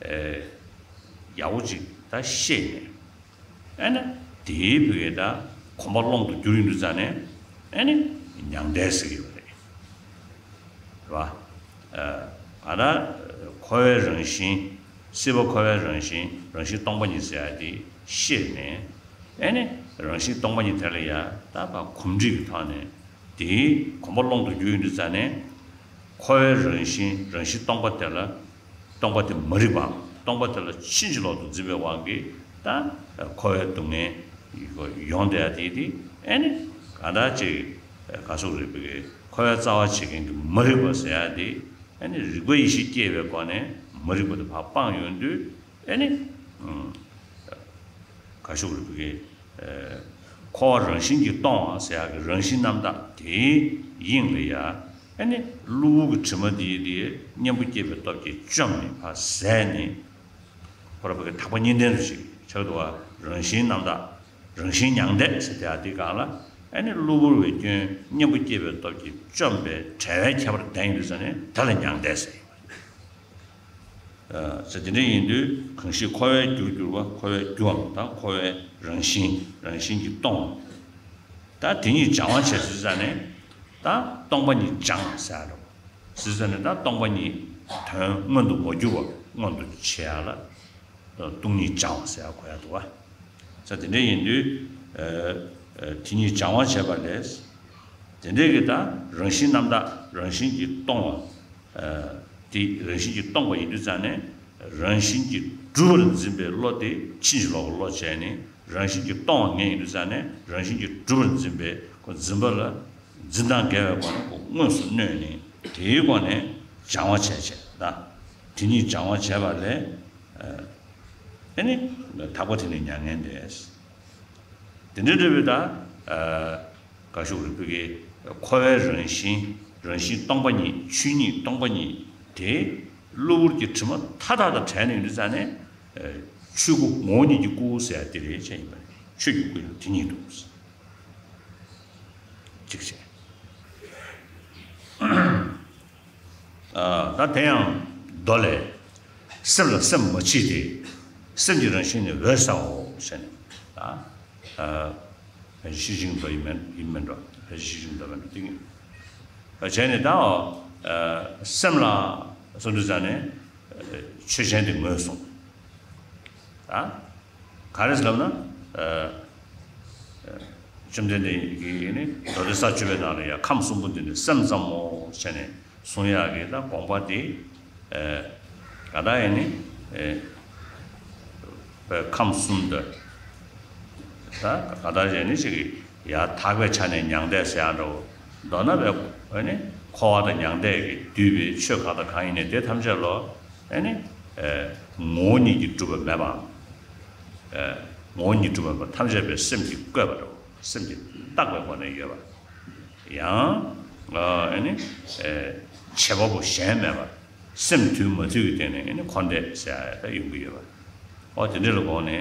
ཨེ་ཡག་པོ་ཅིག་ད་ཤེས་ནས་ཨེ་ནི་དེའི་བུ་གའི་ད་གོམས་པ་ཀློང་དུ་གྱུར་ཡོང་དུས་ཙ་ནས་ཨེ་ནི་མྱང་འདས་ཟེར་གྱི་ཡོད་རེད། རེད་བ། ཨེ་ད་ལྟ་འཁོར་བའི་རང་བཞིན་སྲིད་པ་འཁོར་བའི་རང་བཞིན་རང་བཞིན་སྟོང་པ་ཉིད་ཟེར་ཡ་དེ་ཤེས་ནས་ཨེ་ནི་རང་བཞིན་སྟོང་པ་ཉིད་དེ་ལ་ཡ་ད་ཕར་གོམས་འདྲིས་ཀྱི་ཐོག་ནས། དེའི་གོམས་པ་ཀློང་དུ་གྱུར་ཡོང་དུས་ཙ་ནས། འཁོར་བའི་རང་བཞིན་རང་བཞིན་སྟོང་པ་དེ་ལ། སྟོང་པ་དེ་མ་རིག་པའམ་སྟོང་པ་དེ་ལ་ཕྱིན་ཅི་ལོག་ཏུ་འཛིན་པའི་དབང་གིས་ད་འཁོར་བའི་སྡུག་བསྔལ་ཡོང་བསྡད་ཡ་དེ་དེ་ཨེ་ནི་གང་འདྲ་ཅིག་ག་སོགས་རིག་པའི་འཁོར་བའི་རྩ་བ་བྱེད་མཁན་གྱི་མ་རིག་པ་ཟེར་ཡ་དེ་ཨེ་ནི་རིག་པ་ཡེ་ཤེས་སྐྱེས་པའི་སྒོ་ནས་མ་རིག་པ་དེ་ཕར་སྤངས་ཡོང་དུས་ཨེ་ནི། ག་ཤུག་རིག་པའི་འཁོར་བ་རང་བཞིན་གྱིས་སྟོང་བ་ཟེར་ཡག་གི་རང་བཞིན་རྣམ་དག་དེའི་དབྱིངས་ལ་ཡ་ཨེ་ནི་གློ་བུར་གྱི་དྲི་མ་འདི་དེ་གཉེན་པོ་སྐྱེས་པའི་སྟོབས་ཀྱིས་བཅོམ་ནས་ཕར་ཟད་ནས་ཁོ་ར་བ་གི་དག་པ་གཉིས་ལྡན་དུ་ཞིག་ཆགས་འདུག་བ། རང་བཞིན་རྣམ་དག་རང་བཞིན་མྱང་འདས་ཟེར་དེ་ཡ་དེ་གང་ལ་ཨེ་ནི་གློ་བུར་བའི་སྐྱོན་གཉེན་པོ་སྐྱེས་པའི་སྟོབས་ཀྱིས་བཅོམ་པའི་བྲལ་བའི་ཁྱད་པར་ལྡན་ཡོད་དུས་ཙ་ནས་དེ་ལ་མྱང་འདས་ཟེར། ཟེར་དེ་འདྲ་ཡིན་དུས་གང་ཞིག་འཁོར་བའི་རྒྱུར་གྱུར་པ་འཁོར་བའི་རྒྱུའམ་དང་འཁོར་བའི་རང་བཞིན་རང་བཞིན་གྱིས་སྟོང་། ད་དེ་གཉིས་སྦྱང་བ་བྱས་ཟེར་ཙང་ནས། ད་སྟོང་པ་ཉིད་སྦྱང་ཟེར་རོ། ཟེར་ཙང་ནས་ད་སྟོང་པ་ཉིད་དོན་མངོན་དུ་མ་གྱུར་བ་མངོན་དུ་བྱེད་ཡ་ལ། སྟོང་ཉིད་སྦྱང་བ་ཟེར་ཡ་གོ་ཡ་འདུག་བ། ས་དེ་འདྲ་ཡིན་དུས། ཨ། ཨ། དེ་གཉིས་སྦྱང་བ་བྱས་པ་ལས། དེ་འདྲའི་གི་ད་རང་བཞིན་རྣམ་དག་རང་བཞིན་གྱིས་སྟོང་བ། ཨ། དེ་རང་བཞིན་གྱིས་སྟོང་པ་ཡིན་དུས་ཙང་ནས། རང་བཞིན་གྱིས་གྲུབ་པར་འཛིན་པའི་བློ་དེ་ཕྱིན་ཅི་ལོག་གི་བློ་བྱས་ནས། རང་བཞིན་གྱིས་སྟོང་བ་ངེས་ཡིན་དུས་ཙང་ནས། རང་བཞིན་གྱིས་གྲུབ་པར་འཛིན་པའི་ཁོ་འཛིན་པ་ལ། འཛིན་སྟངས་འགལ་བའི་སྒོ་ནས་ཁོ་དངོས་སུ་གནོད་ནས། དེའི་སྒོ་ནས་སྦྱང་བ་བྱས་བྱས་ད། དེ་གཉིས་སྦྱང་བ་བྱས་པ་ལས། ཨ། ཨ་ནི་དག་པ་དེ་ནི་མྱ་ངན་འདས། དེ་འདྲ་འདྲ་བའི་ད། ཨ། ག་ཞུ་རེད། བོད་ཀྱི་འཁོར་བའི་རང་བཞིན། རང་བཞིན་སྟོང་པ་ཉིད། ཆོས་ཉིད་སྟོང་པ་ཉིད་དེ། གློ་བུར་གྱི་དྲི་མ་མཐའ་དག་དང་བྲལ་ནས་ཡོད་དུས་ཙང་ནས། ཨ། ཆོས་སྐུ་ངོ་བོ་ཉིད་ཀྱི་སྐུ་ཟེར་ཡ་དེ་རེད་བྱས་ཡིན་པ་རེད། ཆོས་ཀྱི་སྐུ་ཡང་དེ་ཉིད་འདུག་གཅིག་བྱས། ཨ། ད་དེ་ཡང་མདོ་ལས། སེམས་ལ་སེམས་མ་མཆིས་ཏེ། སེམས་ཀྱི་རང་བཞིན་ནི་འོད་གསལ་བའོ་ཞེས་ནས། ད། ཨ། ཕལ་ཆེར་ཤེར་ཕྱིན་མདོ་ཡིན་མིན་ཡིན་མིན་འགྲོ། ཕལ་ཆེར་ཤེར་ཕྱིན་མདོ་མིན་འགྲོ། དེ་ཡིན། བྱས་ནས་ད། ཨ། སེམས་ལ་གསུངས་དུས་ཙང་ནས། ཨ། ཆོས་ཅན་དེ་ངོས་བཟུང་། ད། ག་རེ་ཟེར་ལབ་ན། ཨ། ཨ། བཅོམ་ལྡན་འདས་ཀྱིས་ནི་མདོ་སྡེ་ས་བཅུ་པའི་ནང་ལ་ཡང་ཁམས་གསུམ་པོ་འདི་ནི་སེམས་ཙམ་མོ་ཞེས་ནས་གསུང་ཡག་གི་ད་དགོངས་པ་དེ། ཨ། ག་ད་ཡིན་ནི། ཨ། པའི་ཁམས་གསུམ་དུ། ད་ག་ད་ཡིན་ནི་ཞིག་གི་ཡང་དག་པའི་ཆ་ནས་མྱང་འདས་ཟེར་ཡག་འདྲ་བོ། མདོར་ན་བའི་ཨ་ནི་འཁོར་བ་དང་མྱང་འདས་ཀྱིས་བསྡུས་པའི་ཆོས་གང་དང་གང་ཡིན་ནི་དེ་ཐམས་ཅད་ལོ། ཨ་ནི། ཨ། ངོ་བོ་ཉིད་ཀྱིས་གྲུབ་པ་མེད་པའམ། ཨ། ངོ་བོ་ཉིད་གྲུབ་པ་མེད་པ་ཐམས་ཅད་པའི་སེམས་ཀྱིས་བཀོད་པ་འདྲ་བོ། སེམས་ཀྱིས་བཏགས་པའི་སྒོ་ནས་ཡོད་པ། ཡང་། ཨ། ཨ་ནི། ཨ། བྱེད་པ་པོ་གཞན་མེད་པར་སེམས་དུལ་མ་དུལ་གྱི་སྟེང་ནས་ཨ་ནི་འཁོར་འདས་ཟེར་ཡ་ད་ཡོང་གི་ཡོད་པ། ཨོ་དེ་འདྲ་ལ་དགོངས་ནས།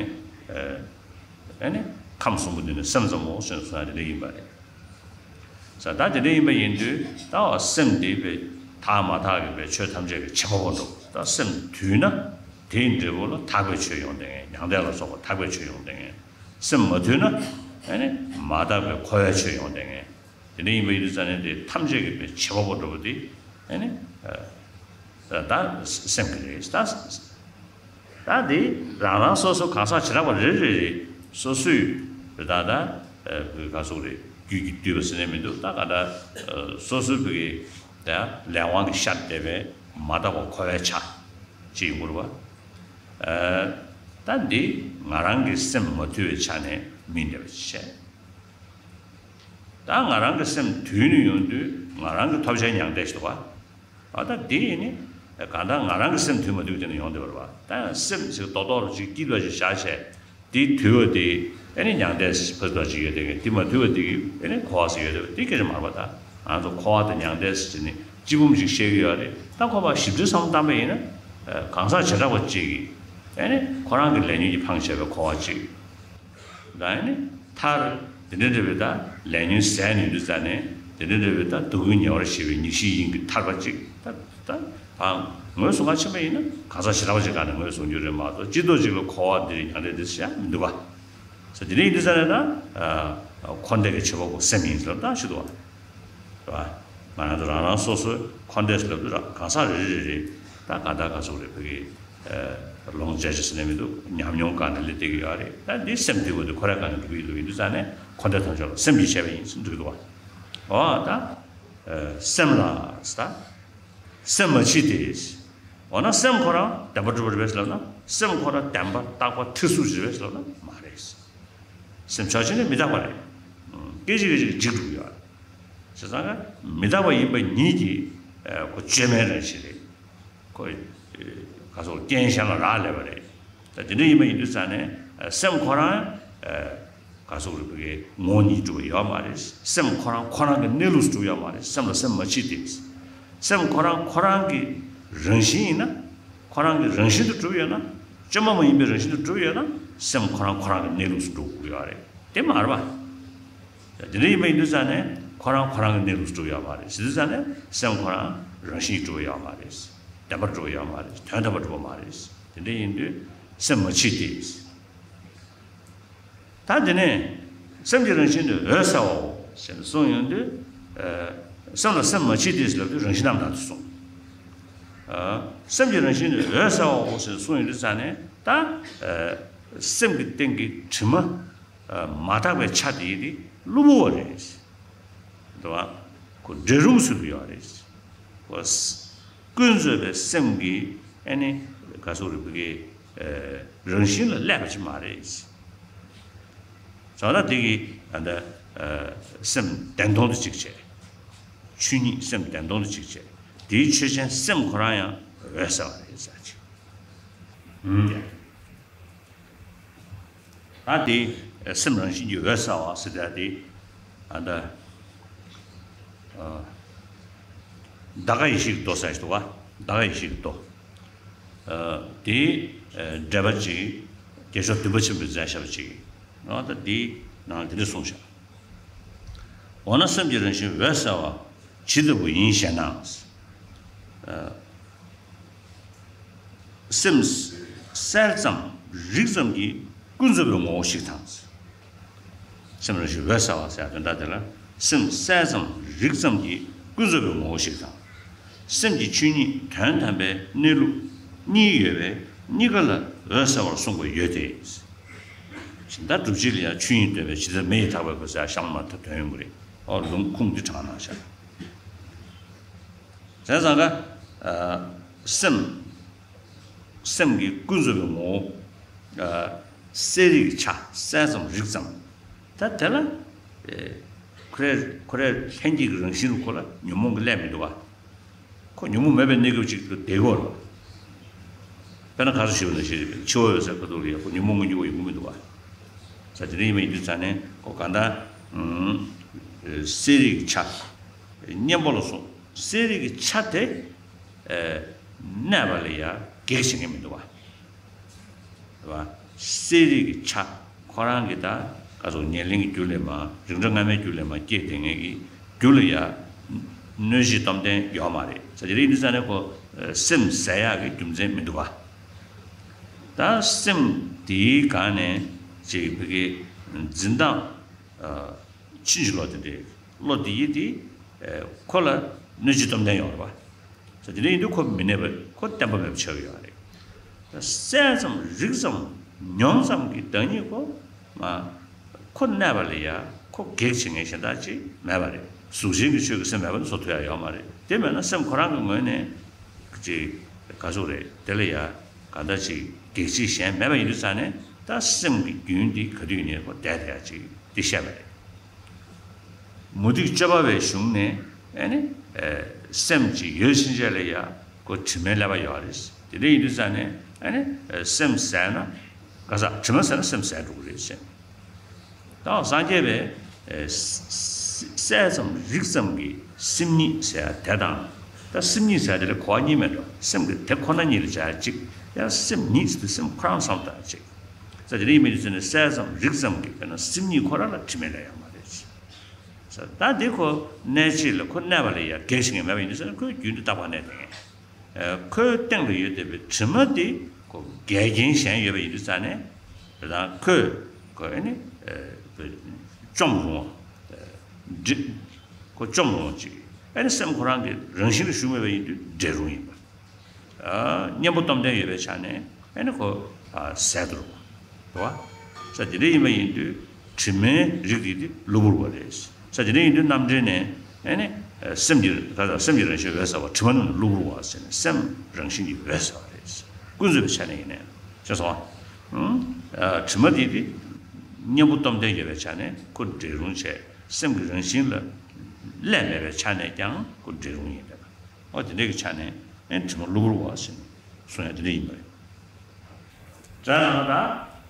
ཨ། ཨ་ནི་ཁམས་གསུམ་པོ་འདི་ནི་སེམས་ཙམ་མོ་ཞེས་གསུངས་ཡ་དེ་འདྲ་ཡིན་པ་རེད། ས་ད་དེ་འདྲ་ཡིན་པ་ཡིན་དུས་ད་བ་སེམས་འདི་བས་དག་མ་དག་གི་བས་ཆོས་ཐམས་ཅད་ཀྱི་བྱེད་པ་པོ་འགྲོ། ད་སེམས་དུལ་ན་དེའི་འབྲས་བུ་ལ་དག་པའི་ཆོས་ཡོང་བསྡད་མཁན། མྱང་འདས་ལ་སོགས་པ་དག་པའི་ཆོས་ཡོང་བསྡད་མཁན། སེམས་མ་དུལ་ན་ཨ་ནི་མ་དག་པའི་འཁོར་བའི་ཆོས་ཡོང་བསྡད་མཁན། དེ་འདྲ་ཡིན་པ་ཡིན་དུས་ཙང་ནས་དེ་ཐམས་ཅད་ཀྱི་བས་བྱེད་པ་པོ་འགྲོ་བ་དེ་ཨ་ནི། ཨ། ད་སེམས་ཀྱི་རེད། ད། ད་འདི་རང་རང་སོ་སོ་གང་ཟག་བྱེ་བྲག་པ་རེ་རེ་རེ་སོ་སོའི་ད་ད་ག་ཟུག་རེད། རྒྱུད་ཀྱི་བསྡུས་པ་ཟེར་ནས་མི་འདུག་ད་ག་ད་སོ་སོའི་བོད་ཀྱི་ད་ལས་དབང་གི་ཤར་བསྡད་པའི་མ་དག་པ་འཁོར་བའི་ཆ་ཅིག་ཡིན་དགོས་རེད་པ། ད་འདི་ང་རང་གི་སེམས་མ་དུལ་བའི་ཆ་ནས་མིན་འདྲ་བ་བྱས། ད་ང་རང་གི་སེམས་དུལ་ནས་ཡོང་དུས་ང་རང་གི་ཐོབ་བྱའི་མྱང་འདས་ཤིག་འདུག་པ། ཨ། ད་འདི་ཡིན་ནི། གང་ལྟར་ང་རང་གི་སེམས་དུལ་མ་དུལ་དེ་ནས་ཡོང་བསྡད་པ་རེད་པ། ད་ཡང་སེམས་ཅིག་རྡོག་རྡོག་རུ་ཅིག་སྐྱིད་པ་ཅིག་བཞག་བྱས། འདི་དུལ་བ་དེ་ཨ་ནི་མྱང་འདས་ཕ་ཏོག་ཅིག་ཡོད་དེ། འདི་མ་དུལ་བ་དེ་གི་ཨ་ནི་འཁོར་བ་ཟེར་ཡོད་དེ། འདི་སྐད་ཆ་མ་རེད་པ། ད་ང་ཚོ་འཁོར་བ་དང་མྱང་འདས་ཟེར་ནི་གཅིག་འབུམ་ཅིག་བཤད་ཀྱི་ཡོད་རེད། ད་ཁོ་པ་ཞིབ་ཕྲ་བསམ་བློ་བཏང་པ་ཡིན་ན། གང་ཟག་བྱེ་བྲག་པ་ཅིག་གིས་ཨ་ནི་ཁོ་རང་གི་ལས་ཉོན་གྱིས་འཕངས་བྱས་པའི་འཁོར་བ་ཅིག་ད་ཨ་ནི་མཐར་དེ་འདྲ་འདྲ་བའི་ད་ལས་ཉོན་ཟད་ནས་དུས་ཙ་ནས་དེ་འདྲ་འདྲ་བའི་ད་སྡུག་བསྔལ་ཉེ་བར་ཞི་བའི་ཉེར་ཞིའི་དབྱིངས་ཀྱི་ཐར་པ་ཅིག་ད་ད་ཨ་ངོས་བཟུང་ག་ཕྱིན་པ་ཡིན་ན་གང་ཟག་བྱེ་བྲག་པ་ཅིག་སྒང་ནས་ངོས་བཟུང་རྒྱུ་རེད་མ་གཏོགས། སྤྱི་ཚོགས་ཅིག་ལ་འཁོར་བ་འདི་རེད་མྱང་འདས་འདི་ཟེར་ཡ་མི་འདུག་པ། ས་དེ་འདྲ་ཡིན་དུས་ཙ་ནས་ད་འཁོར་འདས་ཀྱི་བྱེད་པ་པོ་སེམས་ཡིན་ཟེར་ད་ཞུ་འདུག་པ། རེད་པ། ང་རང་ཚོ་རང་རང་སོ་སོའི་འཁོར་འདས་ལབ་དུས་ར་གང་ཟག་རེ་རེ་རེ་རེ་ད་གང་ལྟར་ག་ཚོད་རེ་བོད་ཀྱི་ལོངས་སྤྱད་ཅེས་ཟེར་ནས་མི་འདུག་ཉམས་མྱོང་སྒང་ནས་སླེབས་བསྡད་ཀྱི་ཡོད་རེད། ད་འདི་སེམས་འདུལ་བ་འདི་ཁོ་རའི་སྒང་ནས་འགྲོ་གི་ཡོད་དུས་ཙ་ནས་འཁོར་འདས་ཐམས་ཅད་ལ་སེམས་ཀྱིས་བྱས་པ་ཡིན་ཟེར་འགྲོ་གི་འདུག་པ། འོ་ད་སེམས་ལ་ད་སེམས་མ་མཆིས་ཏེ། འོ་ན་སེམས་ཁོ་རང་བདེན་པར་གྲུབ་པ་རེད་པས་ལབ་ན། སེམས་ཁོ་རང་བདེན་པ་རྟག་པ་ཐེར་ཟུག་རེད་པས་ལབ་ན་མ་རེད། སེམས་ཕྱོགས་གཅིག་ནས་མི་རྟག་པ་རེད། སྐད་ཅིག་སྐད་ཅིག་འཇིག་འགྲོ་གི་ཡོད་རེད། བྱས་ཙང་ཀ་མི་རྟག་པ་ཡིན་པ་ཉིད་ཀྱིས་ཨ་ཁོ་བཅོས་མིན་རང་བཞིན་རེད། ཁོ་ཨ་ག་སོགས་རྐྱེན་གཞན་ལ་རག་ལས་པ་རེད། ད་དེ་འདྲ་ཡིན་པ་ཡིན་དུས་ཙང་ནས་ཨ་སེམས་ཁོ་རང་ཨ་ག་སོགས་རིག་པའི་ངོ་བོ་ཉིད་གྲུབ་པ་ཡོད་མ་རེད། སེམས་ཁོ་རང་ཁོ་རང་གི་གནས་ལུགས་སུ་གྲུབ་ཡོད་མ་རེད། སེམས་ལ་སེམས་མ་མཆིས་ཏེ། སེམས་ཁོ་རང་ཁོ་རང་གི་རང་བཞིན་ཡིན་ན། ཁོ་རང་གི་རང་བཞིན་དུ་གྲུབ་ཡོད་ན། བཅོས་མ་མ་ཡིན་པའི་རང་བཞིན་དུ་གྲུབ་ཡོད་ན། སེམས་ཁོ་རང་ཁོ་རང་གི་གནས་ལུགས་སུ་འགྲོ་དགོས་ཡོད་རེད། དེ་མ་རེད་པ། དེ་འདྲ་ཡིན་པ་ཡིན་དུས་ཙང་ནས་ཁོ་རང་ཁོ་རང་གི་གནས་ལུགས་སུ་གྲུབ་ཡོད་མ་རེད། ཟེར་དུས་ཙང་ནས་སེམས་ཁོ་རང་རང་བཞིན་གྱིས་གྲུབ་ཡོད་མ་རེད། བདེན་པར་གྲུབ་ཡོད་མ་རེད། དོན་དམ་པར་གྲུབ་པ་མ་རེད། དེ་འདྲ་ཡིན་དུས་སེམས་མ་མཆིས་ཏེ། ད་དེ་ནས་སེམས་ཀྱི་རང་བཞིན་དུ་འོད་གསལ་བའོ། ཟེར་ནས་གསུངས་ཡོང་དུས། ཨ། སེམས་ལ་སེམས་མ་མཆིས་ཏེ་ཟེར་ལབ་དུས་རང་བཞིན་རྣམ་དག་ཏུ་གསུངས། ཨ། སེམས་ཀྱི་རང་བཞིན་ནི་འོད་གསལ་བའོ་ཟེར་གསུངས་ཡོང་དུས་ཙ་ནས་ད། ཨ། སེམས་ཀྱི་སྟེང་གི་དྲི་མ། ཨ། མ་དག་པའི་ཆ་དེ་དེ་གློ་བུར་བ་རེད། འདུག་བ། ཁོ་འདྲེ་རུམ་བཟོས་པ་ཡོད་རེད། ཁོ། ཀུན་རྫོབ་པའི་སེམས་ཀྱི་ཨ་ནི་ག་ཟེར་རེད་བོད་སྐད། ཨ། རང་བཞིན་ལ་སླེབས་པ་ཅིག་མ་རེད། བྱས་ན་དེ་གི་ཨ་ད། ཨ། སེམས་བདེན་སྟོང་དུ་གཅིག་བྱས། ཆོས་ཉིད་སེམས་བདེན་སྟོང་དུ་གཅིག་བྱས། དེའི་ཆོས་ཅན་སེམས་ཁོ་རང་ཡང་འོད་གསལ་བ་རེད་ཟེར་ཅིག་ཨུམ། ད་དེ་སེམས་རང་བཞིན་གྱིས་འོད་གསལ་བ་ཟེར་ད་དེ། ཨ་ད། ཨ། འདའ་ཀ་ཡེ་ཤེས་ཀྱི་མདོ་ཟེར་ཞིག་འདུག་བ། འདའ་ཀ་ཡེ་ཤེས་ཀྱི་མདོ། ཨ། དེའི་འགྲེལ་པ་ཅིག་རྒྱལ་མཆོག་བདུན་པ་ཆེན་པོས་མཛད་བཞག་པ་ཅིག་ཨ། ད་དེའི་ནང་དེ་འདྲ་གསུངས་བཞག་འོ་ན་སེམས་ཀྱི་རང་བཞིན་འོད་གསལ་བ་ཇི་ལྟ་བུ་ཡིན་ཞེ་ན། ཨ། སེམས་གསལ་ཙམ་རིག་ཙམ་གྱིས་ཀུན་རྫོབ་པའི་ངོ་བོ་ཞིག་དང་། སེམས་རང་བཞིན་འོད་གསལ་བ་ཟེར་ཡ་དོན་དག་དེ་ལ། སེམས་གསལ་ཙམ་རིག་ཙམ་གྱིས་ཀུན་རྫོབ་པའི་ངོ་བོ་ཞིག་དང་། སེམས་ཀྱི་ཆོས་ཉིད་དོན་དམ་པའི་གནས་ལུགས་གཉིས་ཡོད་པས་གཉིས་ཀ་ལ་འོད་གསལ་བར་གསུངས་པ་ཡོད་དེ། ད་སྒྲུབ་བྱེད་ལ་ཡང་ཆོས་ཉིད་འདོད་པའི་ཇི་ལྟར་མེ་ཡིས་དག་པའི་གོས་ཟེར་ཡ་གཤམ་མ་ཐག་དོན་ཡོང་གི་རེད། ཨོ་ལུང་ཁུངས་འདི་དྲངས་གནང་བཞག་བྱས་ཙང་ཀ། ཨ། སེམས། སེམས་ཀྱི་ཀུན་རྫོབ་པའི་ངོ་བོ། ཨ། གསལ་རིག་གི་ཆ་གསལ་ཙམ་རིག་ཙམ། ད་དེ་ལ། ཨེ། ཁོ་རའི་ཁོ་རའི་ལྷན་སྐྱེས་ཀྱི་རང་བཞིན་ལ་ཁོ་ལ་ཉོན་མོངས་ཀྱི་བསླད་མི་འདུག་བ། ཁོ་ཉོན་མོངས་མེད་པའི་གནས་སྐབས་ཅིག་ཏུ་བསྡད་ཀྱི་ཡོད་རེད་བ། དཔེར་ན་ག་རེ་ཞུས་པ་ནང་བཞིན་རེད། འཆི་བ་ཡོད་སའི་ཁ་ཐུག་ལ་ཡ་ཁོ་ཉོན་མོངས་དངོས་འབྱུང་བ་ཡོང་གི་མི་འདུག་བ། ས་དེ་འདྲ་ཡིན་པ་ཡིན་དུས་ཙང་ནས་ཁོ་གང་ལྟར། ཨུམ། གསལ་རིག་གི་ཆ། གཉེན་པོ་ལ་སོགས་གསལ་རིག་གི་ཆ་དེ། ཨེ། གནས་པ་ལ་ཡ་གེགས་བྱེད་མཁན་མི་འདུག་བ། རེད་བ། གསལ་རིག་གི་ཆ་ཁོ་རང་གི་ད་ག་ཚོད་ཉེར་ལེན་གྱི་རྒྱུ་ལས་མ་རིགས་འདྲ་སྔ་མའི་རྒྱུ་ལས་མ་སྐྱེས་དེ་ངེས་ཀྱི་རྒྱུ་ལ་ཡ་གནོད་གཞི་སྟོབས་ལྡན་ཡོད་མ་རེད། ས་དེ་རིགས་འདི་ས་ནས་ཁོ་སེམས་ཟད་ཡག་གི་རྒྱུ་མཚན་མི་འདུག་བ། ད་སེམས་དེའི་སྒང་ནས་ཅིག་བོད་སྐད་འཛིན་སྟངས། ཨ། ཕྱིན་ཅི་ལོག་དེ་འདྲའི་བློ་དེ་ཡིས་དེ། ཨེ། ཁོ་ལ་གནོད་བྱེད་སྟོབས་ལྡན་ཡོང་རེད་བ། ས་དེ་འདྲ་ཡིན་དུས་ཁོ་མི་གནས་པ་ཁོ་བརྟན་པོ་མེད་པ་ཆགས་ཀྱི་ཡོད་རེད། གསལ་ཙམ་རིག་ཙམ་མྱོང་ཙམ་གྱི་བདག་ཉིད་ཁོ། མ། ཁོ་གནས་པ་ལ་ཡ་ཁོ་གེགས་བྱེད་མཁན་གཞན་དག་ཅིག་མེད་པ་རེད། གཟུགས་ཅན་གྱི་ཆོས་ཀྱི་སེམས་མེད་པ་ནི་བཟོ་ཐུབ་ཡ་ཡོད་མ་རེད། དེ་མེད་ན་སེམས་ཁོ་རང་གི་ངོས་ནས་ཅིག་ག་ཟུག་རེད། དེ་ལ་ཡ་ག་འདྲ་ཅིག་གེགས་བྱེད་གཞན་མེད་པ་ཡིན་དུས་ཙང་ནས་ད་སེམས་ཀྱི་རྒྱུན་འདི་ག་དུས་ཡིན་ནའི་ཁོ་བསྡད་བསྡད་ཡ་ཅིག་འདི་བཤད་པ་རེད། མུ་སྟེགས་སྤྱོད་པ་བའི་གཞུང་ནས་ཨ་ནི། ཨེ། སེམས་ཅིག་ཡོད་ཕྱིན་ཆད་ལ་ཡ་ཁོ་དྲི་མའི་ཀླད་པ་ཡོད་རེད། དེ་འདྲ་ཡིན་དུས་ཙང་ནས་ཨ་ནི། ཨེ། སེམས་ཟད་ན་ག་ས་དྲི་མ་ཟད་ན་སེམས་ཟད་འགྲོ་གི་རེད་ཟེར། ད་སངས་རྒྱས་པས། ཨེ། གསལ་ཙམ་རིག་ཙམ་གྱི་སེམས་ཉིད་ཟེར་ཡ་དེ་དང་། ད་སེམས་ཉིད་ཟེར་ཡ་དེ་ལ་གོ་བ་གཉིས་མེད་འགྲོ། སེམས་ཀྱི་དེ་ཁོ་ན་ཉིད་ལ་བྱ་ཡ་གཅིག་ཡང་སེམས་ཉིད་ཟེར་དུས་སེམས་ཁོ་རང་བསམ་བཏང་ཡ་གཅིག་ས་དེ་རིགས་མི་དེ་ཚོ་ནི་གསལ་ཙམ་རིག་ཙམ་གྱི་དཔེར་ན་སེམས་ཉིད་ཁོ་རང་ལ་དྲི་མའི་ཀླད་ཡོད་མ་རེད། ས་ད་འདི་ཁོ་གནས་བྱེད་ལ་ཁོ་གནས་པ་ལ་ཡ་གེགས་བྱེད་མཁན་མེད་པ་ཡིན་དུས་ས་ནི་ཁོའི་རྒྱུན་དུ་རྟག་པར་གནས་བསྡད་མཁན། ཨ། ཁོའི་སྟེང་ལ་ཡོད་བསྡད་པའི་དྲི་མ་དེ་ཁོ་འགལ་རྐྱེན་གཞན་ཡོད་པ་ཡིན་དུས་ཙང་ནས་དེ་དང་ཁོས་ཁོ་ཨ་ནི། ཨ། བཅོམ་རུང་བ། འདྲེ། ཁོ་བཅོམ་རུང་བ་ཅིག་ཨ་ནི་སེམས་ཁོ་རང་གི་རང་བཞིན་ལ་ཞུགས་མེད་པ་ཡིན་དུས་འདྲེ་རུང་ཡིན་པ། ཨ། གཉེན་པོ་སྟོབས་ལྡན་ཡོད་པའི་ཆ་ནས་ཨ་ནི་ཁོ། ཨ། ཟད་དུ་རུང་། རེད་བ། ས་དེ་འདྲ་ཡིན་པ་ཡིན་དུས་དྲི་མའི་རིགས་དེ་དེ་གློ་བུར་བ་རེད། ས་དེ་འདྲ་ཡིན་དུས་རྣམ་འགྲེལ་ནས་ཨ་ནི། ཨ། སེམས་ཀྱི་ད་ལྟ་སེམས་ཀྱི་རང་བཞིན་འོད་གསལ་བ་དྲི་མ་རྣམས་ནི་གློ་བུར་བ་ཟེར་ནས་སེམས་རང་བཞིན་གྱིས་འོད་གསལ་བ་རེད། ཀུན་རྫོབ་པའི་ཆ་ནས་ཡིན་ནའང་ཤེས་སོང་ཨ། ཨ། དྲི་མ་དེ་དེ་གཉེན་པོ་སྟོབས་ལྡན་ཡོད་པའི་ཆ་ནས་ཁོ་འདྲེ་རུང་བྱས། སེམས་ཀྱི་རང་བཞིན་ལ་བསླད་མེད་པའི་ཆ་ནས་ཀྱང་ཁོ་འདྲེ་རུང་ཡིན་པས། ཨོ་དེ་འདྲའི་གི་ཆ་ནས་ཨེ་དྲི་མ་གློ་བུར་བ་ཟེར་ནས་གསུང་ཡ་དེ་འདྲ་ཡིན་པ་རེད། དེ་ནང་ད་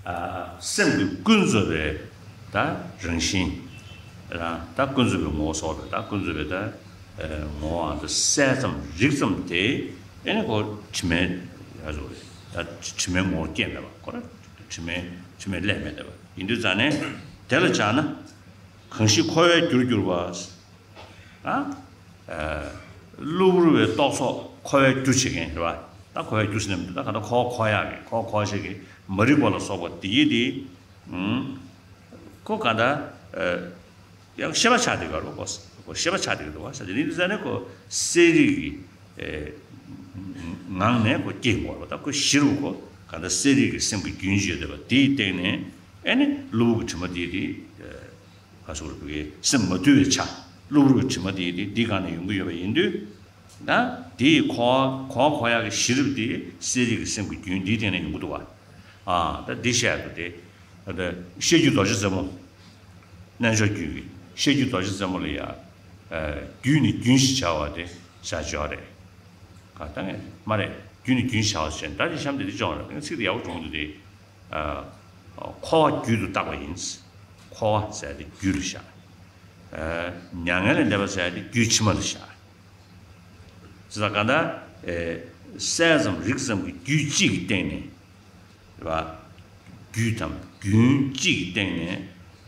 ཨ་སེམས་ཀྱི་ཀུན་རྫོབ་པའི་ད་རང་བཞིན་རང་ད་ཀུན་རྫོབ་པའི་ངོ་བོ་སོགས་རེད། ད་ཀུན་རྫོབ་པའི་ད་ཨེ་ངོ་བོའང་ད་གསལ་ཙམ་རིག་ཙམ་དེ་ཨེ་ནི་ཁོ་དྲི་མའི་ཡ་རུ་རེད། ད་དྲི་མའི་ངོ་བོར་སྐྱེས་མེད་པ་ཁོ་ར་དྲི་མའི་དྲི་མའི་བསླད་མེད་བསྡད་པ་ཡིན་དུས་ཙང་ནས་དེ་ལ་སྦྱར་ན་གང་ཞིག་འཁོར་བའི་རྒྱུར་གྱུར་པ། ཨ། ཨ། གློ་བུར་བའི་རྟོག་ཚོགས་འཁོར་བའི་རྒྱུ་བྱེད་མཁན་རེད་བ། ད་འཁོར་བའི་རྒྱུ་ཟེར་ནས་མི་འདུག་ད་ག་ད་འཁོར་བ་འཁོར་ཡག་གི་འཁོར་བ་འཁོར་བྱེད་ཀྱི་མ་རིག་པ་ལ་སོགས་པ་དེ་ཡིས་དེ། ཨུམ། ཁོ་ག་ད། ཨ། ཡང་ཤེས་པ་ཆགས་བསྡད་ཀྱི་རེད་པ། ཁོ་ཤེས་པ་ཆགས་བསྡད་ཀྱི་འདུག་པ། ས་དེ་ནི་ཟེར་ནས་ཁོ་གསལ་རིག་གི་ངང་ནས་ཁོ་སྐྱེ་དགོས་པ། ད་ཁོ་གཞི་རུ་ཁོ་ག་འདྲ་གསལ་རིག་གི་སེམས་ཀྱི་རྒྱུན་ཞིག་ཡོད་བསྡད་པ་དེའི་སྟེང་ནས། ཨེ་ནི་གློ་བུར་གྱི་དྲི་མ་དེ་དེ་ག་སོགས་རིག་པའི་སེམས་མ་དུལ་བའི་ཆ། གློ་བུར་གྱི་དྲི་མ་དེ་དེ་འདི་སྒང་ནས་ཡོང་གི་ཡོད་པ་ཡིན་དུས། ད་དེའི་གོ་བ་གོ་བ་གོ་ཡག་གི་གཞི་རིམ་དེ་གསལ་རིག་གི་སེམས་ཀྱི་རྒྱུན་འདིའི་སྟེང་ནས་ཡོང་གི་འདུག་པ། ཨ་ད་འདི་བཤད་དུ་དེ། ད་བཤད་རྒྱུད་རྡོ་རྗེ་རྩེ་མོ། རྣལ་འབྱོར་རྒྱུད་ཀྱི་བཤད་རྒྱུད་རྡོ་རྗེ་རྩེ་མོ་ལ་ཡ། རྒྱུད་ནས་རྒྱུན་ཞེས་བྱ་བ་དེ་བྱ་བྱ་བ་རེད། ག་ད་ངས་མ་རེད། རྒྱུད་ནས་རྒྱུན་ཞེས་བྱ་བ་ཞེས་ད་དེ་གཤམ་དེ་དེ་སྦྱོང་རེད། ངས་ཚིག་དེ་ཡག་པོ་བྱུང་འདུག་དེ། འཁོར་བ་རྒྱུད་དུ་བཏགས་པ་ཡིན། འཁོར་བ་ཟེར་དེ་རྒྱུད་ལ་བཞག་མྱ་ངན་ལས་འདས་པ་ཟེར་དེ་རྒྱུད་ཕྱི་མ་ལ་བཞག་ཟེར་ད་ག་ད། ཨེ། གསལ་ཙམ་རིག་ཙམ་གྱི་རྒྱུད་གཅིག་གི་སྟེང་ནས། རེད་པ། རྒྱུད་དམ་རྒྱུན་གཅིག་གི་སྟེང་ནས་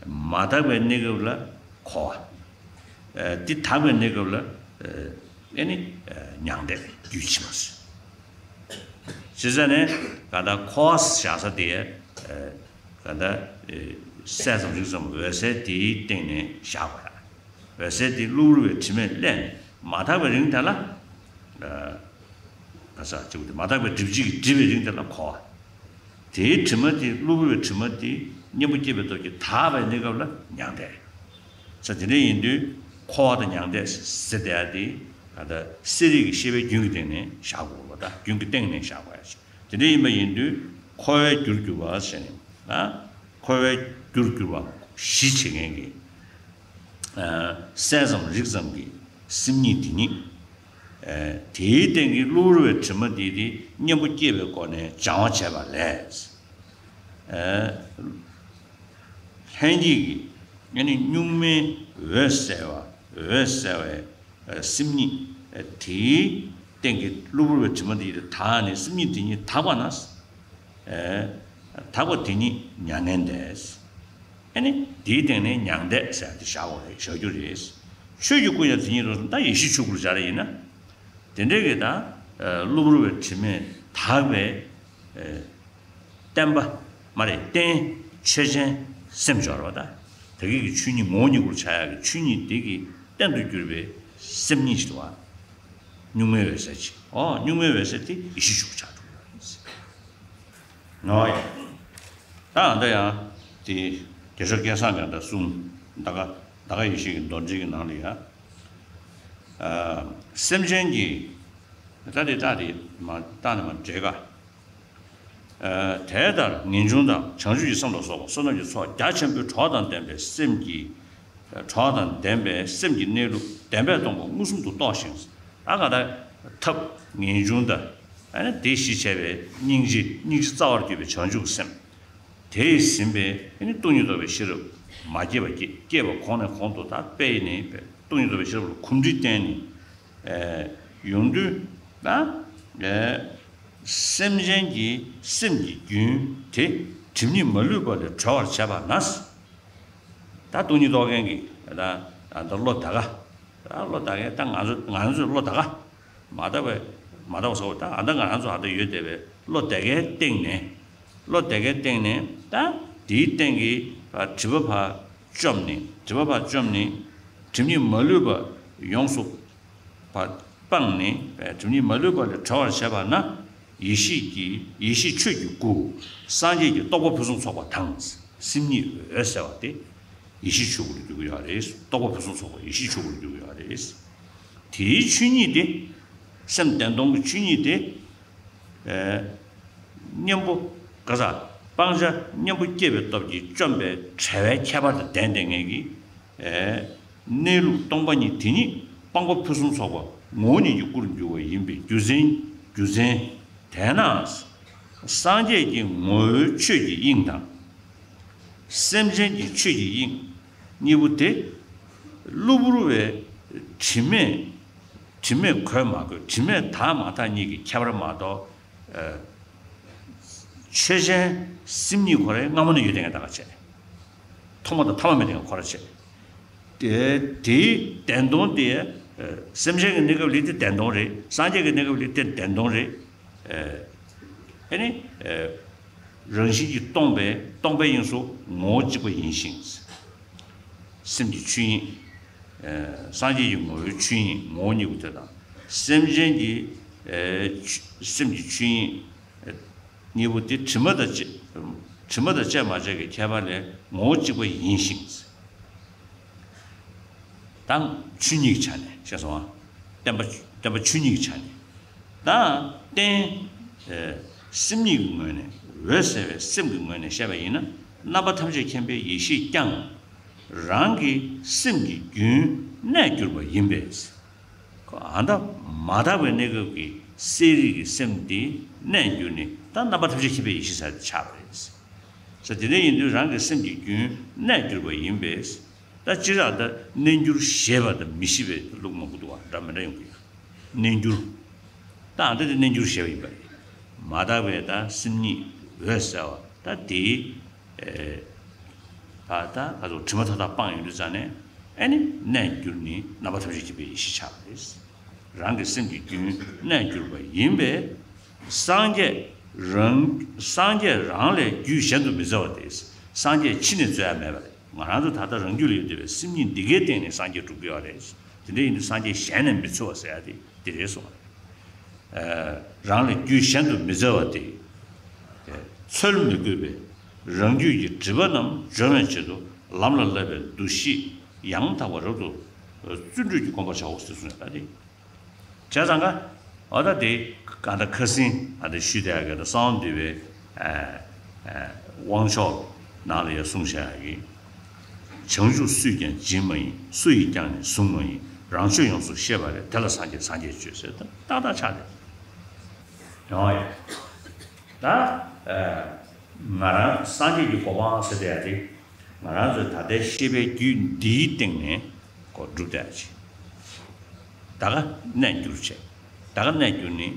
མ་དག་པའི་གནས་སྐབས་ལ་འཁོར་བ། ཨེ། དེ་དག་པའི་གནས་སྐབས་ལ། ཨེ་ནི། མྱང་འདས་རྒྱུད་ཕྱི་མ་ཟེར། ཞེས་ཟེར་ནས་ག་ད་འཁོར་བ་བཞག་ས་དེ། ག་ད། གསལ་ཙམ་རིག་ཙམ་འོད་གསལ་དེའི་སྟེང་ནས་བཞག་པ་ཡ། འོད་གསལ་དེ་གློ་བུར་བའི་དྲི་མས་བསླད་ནས་མ་དག་པའི་རིང་དེ་ལ། ག་ས་གཅིག་པུ་དེ་མ་དག་པའི་སྒྲིབ་བྱེད་ཀྱིས་སྒྲིབ་པའི་རིང་དེ་ལ་འཁོར་བ། དེའི་དྲི་མ་དེ་གློ་བུར་བའི་དྲི་མ་དེ་གཉེན་པོ་སྐྱེས་པའི་སྟོབས་ཀྱིས་དག་པའི་གནས་སྐབས་ལ་མྱང་འདས། ས་དེ་འདྲ་ཡིན་དུས་འཁོར་བ་དང་མྱང་འདས་ཟེར་བསྡད་ཡ་དེ་ག་ད་གསལ་རིག་གི་ཤེས་པའི་རྒྱུན་གྱི་སྟེང་ནས་བཞག་དགོས་པ། ད་རྒྱུན་གྱི་སྟེང་ནས་བཞག་དགོས་ཡ། དེ་འདྲ་ཡིན་པ་ཡིན་དུས་འཁོར་བའི་རྒྱུར་གྱུར་པ་ཟེར་ནས། ན། འཁོར་བའི་རྒྱུར་གྱུར་པ་གཞི་བྱེད་མཁན་གྱི། ཨ། གསལ་ཙམ་རིག་ཙམ་གྱི་སེམས་ཉིད་དེ་ཉིད། ཨ། དེའི་སྟེང་གི་གློ་བུར་བའི་དྲི་མ་དེ་དེ་གཉེན་པོ་སྐྱེས་པའི་སྒོ་ནས་སྦྱང་བ་བྱས་པ་ལས། ཨ། ལྷན་སྐྱེས་ཀྱི་ཨ་ནི་གཉུག་མའི་འོད་གསལ་བ། འོད་གསལ་བའི་སེམས་ཉིད་དེའི་སྟེང་གི་གློ་བུར་བའི་དྲི་མ་དེ་ཡིས་དག་ནས་སེམས་ཉིད་དེ་ཉིད་དག་པ་ན། དག་པ་དེ་ཉིད་མྱ་ངན་འདས། ཨ་ནི་དེའི་སྟེང་ནས་མྱང་འདས་ཟེར་ཏེ་བཞག་དགོས་རེད། བཞག་རྒྱུ་རེད། ཆོས་ཀྱི་སྐུ་ཡང་དེ་ཉིད་དུ། ད་ཡེ་ཤེས་ཆོས་སྐུ་ལ་སྦྱར་ཡིན་ན། དེ་འདྲའི་གི་ད་གློ་བུར་བའི་དྲི་མས་དག་པའི། བརྟན་པ། མ་རེད། རྟེན། ཆོས་ཅན། སེམས་སྦྱོར་བ་དང་། ད་གི་གི་ཆོས་ཉིད་ངོ་བོ་ཉིད་སྐུར་བྱ་ཡག་གི་ཆོས་ཉིད་དེ་གི་རྟེན་དུ་གྱུར་པའི་སེམས་ཉིད་ཞིག་འདུག་བ། གཉུག་མའི་འོད་གསལ་གྱི། ཨོ། གཉུག་མའི་འོད་གསལ་དེ་ཡེ་ཤེས་ཆོས་སྐུ་ཆགས་འགྲོ་གི་ཡོད་རེད། ནོ་ཡ། ད་ཨ་འདྲ་ཡང་དེ་རྒྱལ་སྲས་སྐལ་བཟང་གིས་ད་གསུངས། ད་ག་ད་ག་ཡེ་ཤེས་ཀྱི་མདོར་བསྡུས་ཀྱི་ནང་ལ་ཡ། ཨ། སེམས་ཅན་གྱི། ད་དེ་ད་དེ་མ་ད་ནི་མ་འདྲེས་ག་དེ་ལྟར་ངེས་འབྱུང་དང་བྱང་ཆུབ་ཀྱི་སེམས་ལ་སོགས་པ་བསོད་ནམས་ཀྱི་ཚོགས་རྒྱ་ཆེན་པོའི་གྲོགས་དང་ལྡན་པའི་སེམས་ཀྱི། གྲོགས་དང་ལྡན་པའི་སེམས་ཀྱི་གནས་ལུགས་བདེན་པས་སྟོང་པ་མངོན་སུམ་དུ་རྟོགས་ཤིང་། ཨ་ག་ད་ཐབས་ངེས་འབྱུང་དང་། ཨ་ནི་དེ་གཞི་བྱས་པའི་སྙིང་རྗེ། སྙིང་རྗེ་རྩ་བར་གྱུར་པའི་བྱང་ཆུབ་སེམས། དེས་ཟིན་པའི་ཨ་ནི་སྟོང་ཉིད་རྟོགས་པའི་ཤེས་རབ་མ་སྐྱེས་པ་སྐྱེས། སྐྱེས་པ་གོང་ནས་གོང་དུ་ད་སྤེལ་ནས་སྟོང་ཉིད་རྟོགས་པའི་ཤེས་རབ་ལ་གོམས་འདྲིས་བསྟེན་ནས། ཨེ། ཡོང་དུས་ན། ཨེ། སེམས་ཅན་གྱི་སེམས་ཀྱི་རྒྱུན་དེ་སྒྲིབ་གཉིས་མ་ལུས་པ་ལས་གྲོལ་བར་བྱེད་པ་ན། ད་སྟོང་ཉིད་རྟོགས་མཁན་གྱི་ད་ད་བློ་དགའ་ག་ད་བློ་དགའ་མཁན་ད་ང་ཚོ་ང་ཚོ་བློ་དགའ་ག་མ་དག་པའི་མ་དག་པ་ཟེར་བ་ད་ཨ་ད་ང་རང་ཚོ་ཨ་ད་ཡོད་བསྡད་པའི་བློ་དེ་གའི་སྟེང་ནས། བློ་དེ་གའི་སྟེང་ནས་ད་དེའི་སྟེང་གི་སྒྲིབ་པ་ཕར་བཅོམ་ནས། སྒྲིབ་པ་ཕར་བཅོམ་ནས་སྒྲིབ་གཉིས་མ་ལུས་པ་ཡོངས་སུ་ཕར་སྤངས་ནས། སྒྲིབ་གཉིས་མ་ལུས་པ་ལས་གྲོལ་བར་བྱེད་པ་ན། ཡེ་ཤེས་ཀྱི་ཡེ་ཤེས་ཆོས་ཀྱི་སྐུ། སངས་རྒྱས་ཀྱི་རྟོགས་པ་ཕུན་སུམ་ཚོགས་པ་དང་། སེམས་ཉིད་འོད་གསལ་བ་དེ་ཡེ་ཤེས་ཆོས་སྐུ་ལ་འགྱུར་གྱི་ཡོད་རེད། རྟོགས་པ་ཕུན་སུམ་ཚོགས་པ་ཡེ་ཤེས་ཆོས་སྐུ་ལ་འགྱུར་གྱི་ཡོད་རེད། དེའི་ཆོས་ཉིད་དེ། སེམས་བདེན་སྟོང་གི་ཆོས་ཉིད་དེ། ཨེ། གཉེན་པོ་ག་ས་སྤང་བྱ་གཉེན་པོ་སྐྱེས་པའི་སྟོབས་ཀྱིས་བཅོམ་པའི་བྲལ་བའི་ཁྱད་པར་དང་ལྡན་ལྡན་ངེས་ཀྱི། ཨེ། གནས་ལུགས་སྟོང་པ་ཉིད་དེ་ཉིད་སྤངས་པ་ཕུན་སུམ་ཚོགས་པ་ངོ་བོ་ཉིད་ཀྱི་སྐུར་འགྱུར་བ་ཡིན་པའི་རྒྱུ་མཚན། རྒྱུ་མཚན། དེས་ན། སངས་རྒྱས་ཀྱི་ངོ་བོའི་ཆོས་ཀྱི་དབྱིངས་དང་། སེམས་ཅན་གྱི་ཆོས་ཀྱི་དབྱིངས་གཉིས་པོ་དེ། གློ་བུར་བའི་དྲི་མས། དྲི་མས་གོས་མ་གོས། དྲི་མས་དག་མ་དག་གཉིས་ཀྱི་ཁྱད་པར་མ་གཏོགས། ཨ། ཆོས་ཅན་སེམས་ཉིད་ཁོ་རང་སྔ་མོ་ནས་ཡོད་བསྡད་མཁན་ད་ག་བྱས། ཐོག་མ་དང་ཐ་མ་མེད་བསྡད་མཁན་ཁོ་རང་བྱས། དེ་དེའི་བདེན་སྟོང་དེ། ཨ། སེམས་ཅན་གྱི་གནས་སྐབས་ལ་དེ་བདེན་སྟོང་རེད། སངས་རྒྱས་ཀྱི་གནས་སྐབས་ལ་དེ་བདེན་སྟོང་རེད། ཨ། ཨ་ནི། ཨ། རང་བཞིན་གྱིས་སྟོང་པའི་སྟོང་པའི་དབྱིངས་སུ་ངོ་བོ་གཅིག་པ་ཡིན་ཞིང་། སེམས་ཀྱི་ཆོས་ཉིད། ཨ་སངས་རྒྱས་ཀྱི་ངོ་བོའི་ཆོས་ཉིད་ངོ་བོ་ཉིད་དེ་དང་། སེམས་ཅན་གྱི་ཨ་ཆོས་སེམས་ཀྱི་ཆོས་ཉིད་གཉིས་པོ་དེ་དྲི་མ་དང་བཅས་དྲི་མ་དང་བཅས་མ་བཅས་ཀྱི་ཁྱད་པར་ལས་ངོ་བོ་གཅིག་པ་ཡིན་ཞིང་། དང་ཆོས་ཉིད་ཀྱི་ཆ་ནས་ཞེས་སོ། བརྟེན་པ་བརྟེན་པ་ཆོས་ཉིད་ཀྱི་ཆ་ནས་དང་རྟེན། ཨེ་སེམས་ཉིད་ཀྱི་ངོས་ནས་འོད་གསལ་བའི་སེམས་ཀྱི་ངོས་ནས་བཤད་པ་ཡིན་ན། རྣམ་པ་ཐམས་ཅད་མཁྱེན་པའི་ཡེ་ཤེས་ཀྱང་རང་གི་སེམས་ཀྱི་རྒྱུན་གནས་གྱུར་པ་ཡིན་པས། ཨ་ད་མ་དག་པའི་གནས་སྐབས་ཀྱི་གསལ་རིག་གི་སེམས་དེ་གནས་གྱུར་ནས། ད་རྣམ་པ་ཐམས་ཅད་མཁྱེན་པའི་ཡེ་ཤེས་ཟེར་དེ་ཆགས་པ་རེད། ས་དེ་འདྲ་ཡིན་དུས་རང་གི་སེམས་ཀྱི་རྒྱུན་གནས་གྱུར་པ་ཡིན་པས། ད་སྤྱིར་ཨ་ད་རྣལ་འགྱུར་ཞེས་པ་དང་མི་ཤེས་པའི་ལུགས་མང་པོ་འདུག་བ། འདྲ་མི་འདྲ་ཡོང་གི་ཡོད། རྣལ་འགྱུར། ད་ཨ་ད་དེ་རྣལ་འགྱུར་ཞེས་པ་ཡིན་པ་རེད། མ་དག་པའི་ད་སེམས་ཉིད་འོད་གསལ་བ་ད་དེ། ཨེ། ད་ད་ག་ཚོད་དྲི་མ་མཐའ་དག་སྤངས་ཡོང་དུས་ཙ་ནས། ཨེ་ནི་གནས་གྱུར་ནི་རྣམ་པ་ཐམས་ཅད་མཁྱེན་པའི་ཡེ་ཤེས་ཆགས་པ་རེད། རང་གི་སེམས་ཀྱི་རྒྱུན་གནས་གྱུར་པ་ཡིན་པས། སངས་རྒྱས་རང་སངས་རྒྱས་རང་ལས་རྒྱུད་གཞན་དུ་མི་འཚོལ་བ་སྟེ། སངས་རྒྱས་ཕྱི་ནས་འཚོལ་ཡ་མེད་པ་རེད། ང་རང་ཚོ་ད་ལྟ་རང་རྒྱུད་ལ་ཡོད་བསྡད་པའི་སེམས་ཉིད་འདི་གའི་སྟེང་ནས་སངས་རྒྱས་སྒྲུབ་ཀྱི་ཡོད་རེད། དེ་འདྲ་ཡིན་དུས་སངས་རྒྱས་གཞན་ནས་མི་འཚོལ་བ་ཟེར་ཡ་དེ་འདི་རེད་གསུངས་པ་རེད། ཨ་རང་ལས་རྒྱུད་གཞན་དུ་མི་འཚོལ་བ་སྟེ། འཚོལ་མི་དགོས་པས། རང་རྒྱུད་ཀྱི་སྒྲིབ་པ་རྣམས་སྦྱོང་བའི་ཆེད་དུ་ལམ་ལ་བསླབ་པའི་འདུ་ཤེས་ཡང་དག་པ་རབ་ཏུ་བརྩོན་འགྲུས་ཀྱིས་བསྒོམ་པར་བྱའོ་ཞེས་གསུངས་ཡོད་པ་རེད། བྱས་ཙང་ཀ་འོ་ད་དེ་ག་ད་ཁ་སང་ཨ་ད་ཞུས་བསྡད་ཡག་གི་ད་གསང་བ་འདུས་པའི་ཨ་ཨ་དབང་ཆོག་ནང་ལ་ཡང་གསུངས་བཞག་ཡག་གི། བྱང་ཆུབ་སུས་ཀྱང་སྦྱིན་མ་ཡིན། སུ་ཡིས་ཀྱང་ནི་བཟུང་མ་ཡིན། རང་ཆོས་ཡོངས་སུ་ཤེས་པ་ལས། དེ་ལ་སངས་རྒྱས་སངས་རྒྱས་བརྗོད་ཟེར་ད་ཏག་ཏག་ཆགས་ཏེ་ཡོང་ཡ། ད་ཨ་ང་རང་སངས་རྒྱས་ཀྱི་གོ་འཕང་ཟེར་བསྡད་ཡག་དེ། ང་རང་ཚོའི་ད་ལྟའི་ཤེས་པའི་རྒྱུད་འདིའི་སྟེང་ནས་ཀོ་སྒྲུབ་བསྡད་ཡག་ཅིག་ད་ག་གནས་འགྱུར་བྱས། ད་ག་གནས་འགྱུར་ནི།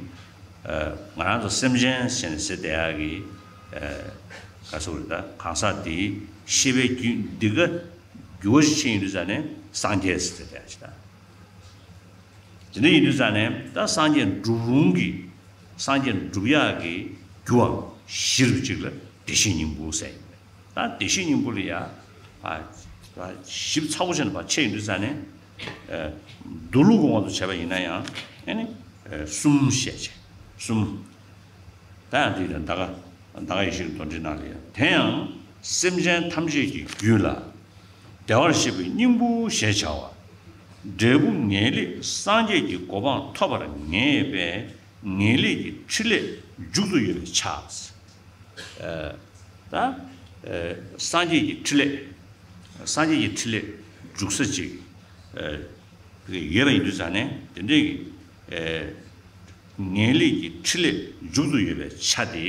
ཨ་ང་རང་ཚོ་སེམས་ཅན་ཟེར་ནས་ཟེར་བསྡད་ཡག་གི། ཨ་ག་ཟེར་དགོས་རེད། ད་གང་ཟག་འདིའི་ཤེས་པའི་རྒྱུད་འདི་ག་འགྱུར་བ་ཞིག་ཕྱིན་ཡོང་དུས་ཙ་ནས་སངས་རྒྱས་ཟེར་བསྡད་ཡག་ཅིག་ད། དེ་འདྲ་ཡིན་དུས་ཙ་ནས་ད་སངས་རྒྱས་འགྲུབ་རུང་གི། སངས་རྒྱས་འགྲུབ་ཡག་གི་རྒྱུའམ་གཞི་རུ་གཅིག་ལ་བདེ་གཤེགས་སྙིང་པོ་ཟེར་ཡིན་པས། ད་བདེ་གཤེགས་སྙིང་པོ་ལ་ཡ། ཨ་ཨ་ཞིབ་ཚགས་པོ་བྱས་ནས་ཕར་འཆད་ཡོང་དུས་ཙ་ནས། ཨ་མདོ་ལུགས་ཀྱི་དབང་དུ་བྱས་པ་ཡིན་ན་ཡང་ཨ་ནི་ཨ་གསུམ་བཤད་བྱས། གསུམ། ད་ཡང་དེ་ཡང་ད་ག་ད་ག་ཡེ་ཤེས་ཀྱི་མདོ་འགྲེལ་ནང་ལ་ཡང་། དེ་ཡང་སེམས་ཅན་ཐམས་ཅད་ཀྱི་རྒྱུད་ལ། བདེ་བར་གཤེགས་པའི་སྙིང་པོ་ཞེས་བྱ་བ། འབྲས་བུ་ངེས་ལེགས་སངས་རྒྱས་ཀྱི་གོ་འཕང་ཐོབ་པར་ངེས་པས། ངེས་ལེགས་ཀྱི་ཕྲིན་ལས་མཇུག་ཏུ་ཡོད་པའི་ཕྱིར། ཨ་ད་ཨ་སངས་རྒྱས་ཀྱི་ཕྲིན་ལས། སངས་རྒྱས་ཀྱི་ཕྲིན་ལས་འཇུག་ས་ཅིག་ཨ་ཡོད་པ་ཡིན་དུས་ཙ་ནས། དེ་འདྲའི་གི་ཨ་ངེས་ལེགས་ཀྱི་ཕྲིན་ལས་མཇུག་ཏུ་ཡོད་པའི་ཆ་དེ་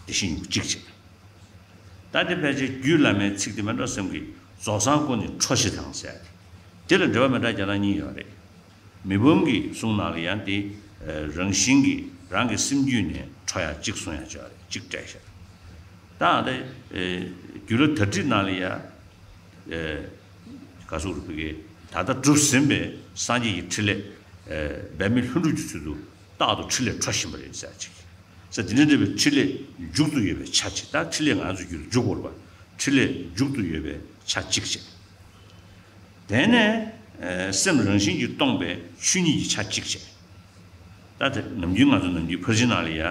དེ་བཞིན་གཅིག་བྱས། ད་དེ་ཕལ་ཆེར་རྒྱུད་བླ་མའི་ཚིག་དེ་མེད་འགྲོ་སེམས་ཀྱི་རྫོགས་སངས་སྐུ་ནི་ཁྲོ་ཞེས་དང་ཟེར། དེ་ལ་འགྲེལ་པ་མི་འདྲ་རྒྱ་ནག་གཉིས་ཡོད་རེད། མི་ཕམ་གྱི་གསུང་ནང་ལ་ཡང་དེ་རང་བཞིན་གྱིས་རང་གི་སེམས་རྒྱུད་ནས་ཁྲོ་ཡག་གཅིག་གསུང་ཡག་ཅིག་ཡོད་རེད། གཅིག་སྤྲད་ཤག་ད་དེ་རྒྱུད་བླ་དར་ཊཱིཀ་ནང་ལ་ཡང་ག་ཟུག་རུ་ཕ་གི་ད་ལྟ་གྲུབ་ཟིན་པའི་སངས་རྒྱས་ཀྱི་ཕྲིན་ལས་འབད་མེད་ལྷུན་གྲུབ་ཀྱི་ཚུལ་དུ་རྟག་ཏུ་ཕྲིན་ལས་འཕྲོ་བཞིན་པ་རེད་ཟེར་ཅིག་ས་དེ་འདྲ་འདྲ་བའི་ཕྲིན་ལས་མཇུག་ཏུ་ཡོད་པའི་ཆ་གཅིག་ད་ཕྲིན་ལས་ང་ཚོ་རྒྱུད་ལ་འཇུག་དགོས་པ། ཕྲིན་ལས་མཇུག་ཏུ་ཡོད་པའི་ཆ་གཅིག་བྱས། དེ་ནས་ཨ་སེམས་རང་བཞིན་གྱིས་སྟོང་པའི་ཆོས་ཉིད་ཀྱི་ཆ་གཅིག་བྱས། ད་དེ་ནམ་རྒྱུན་ང་ཚོ་ནམ་རྒྱུན་ཕར་ཕྱིན་ནང་ལ་ཡ་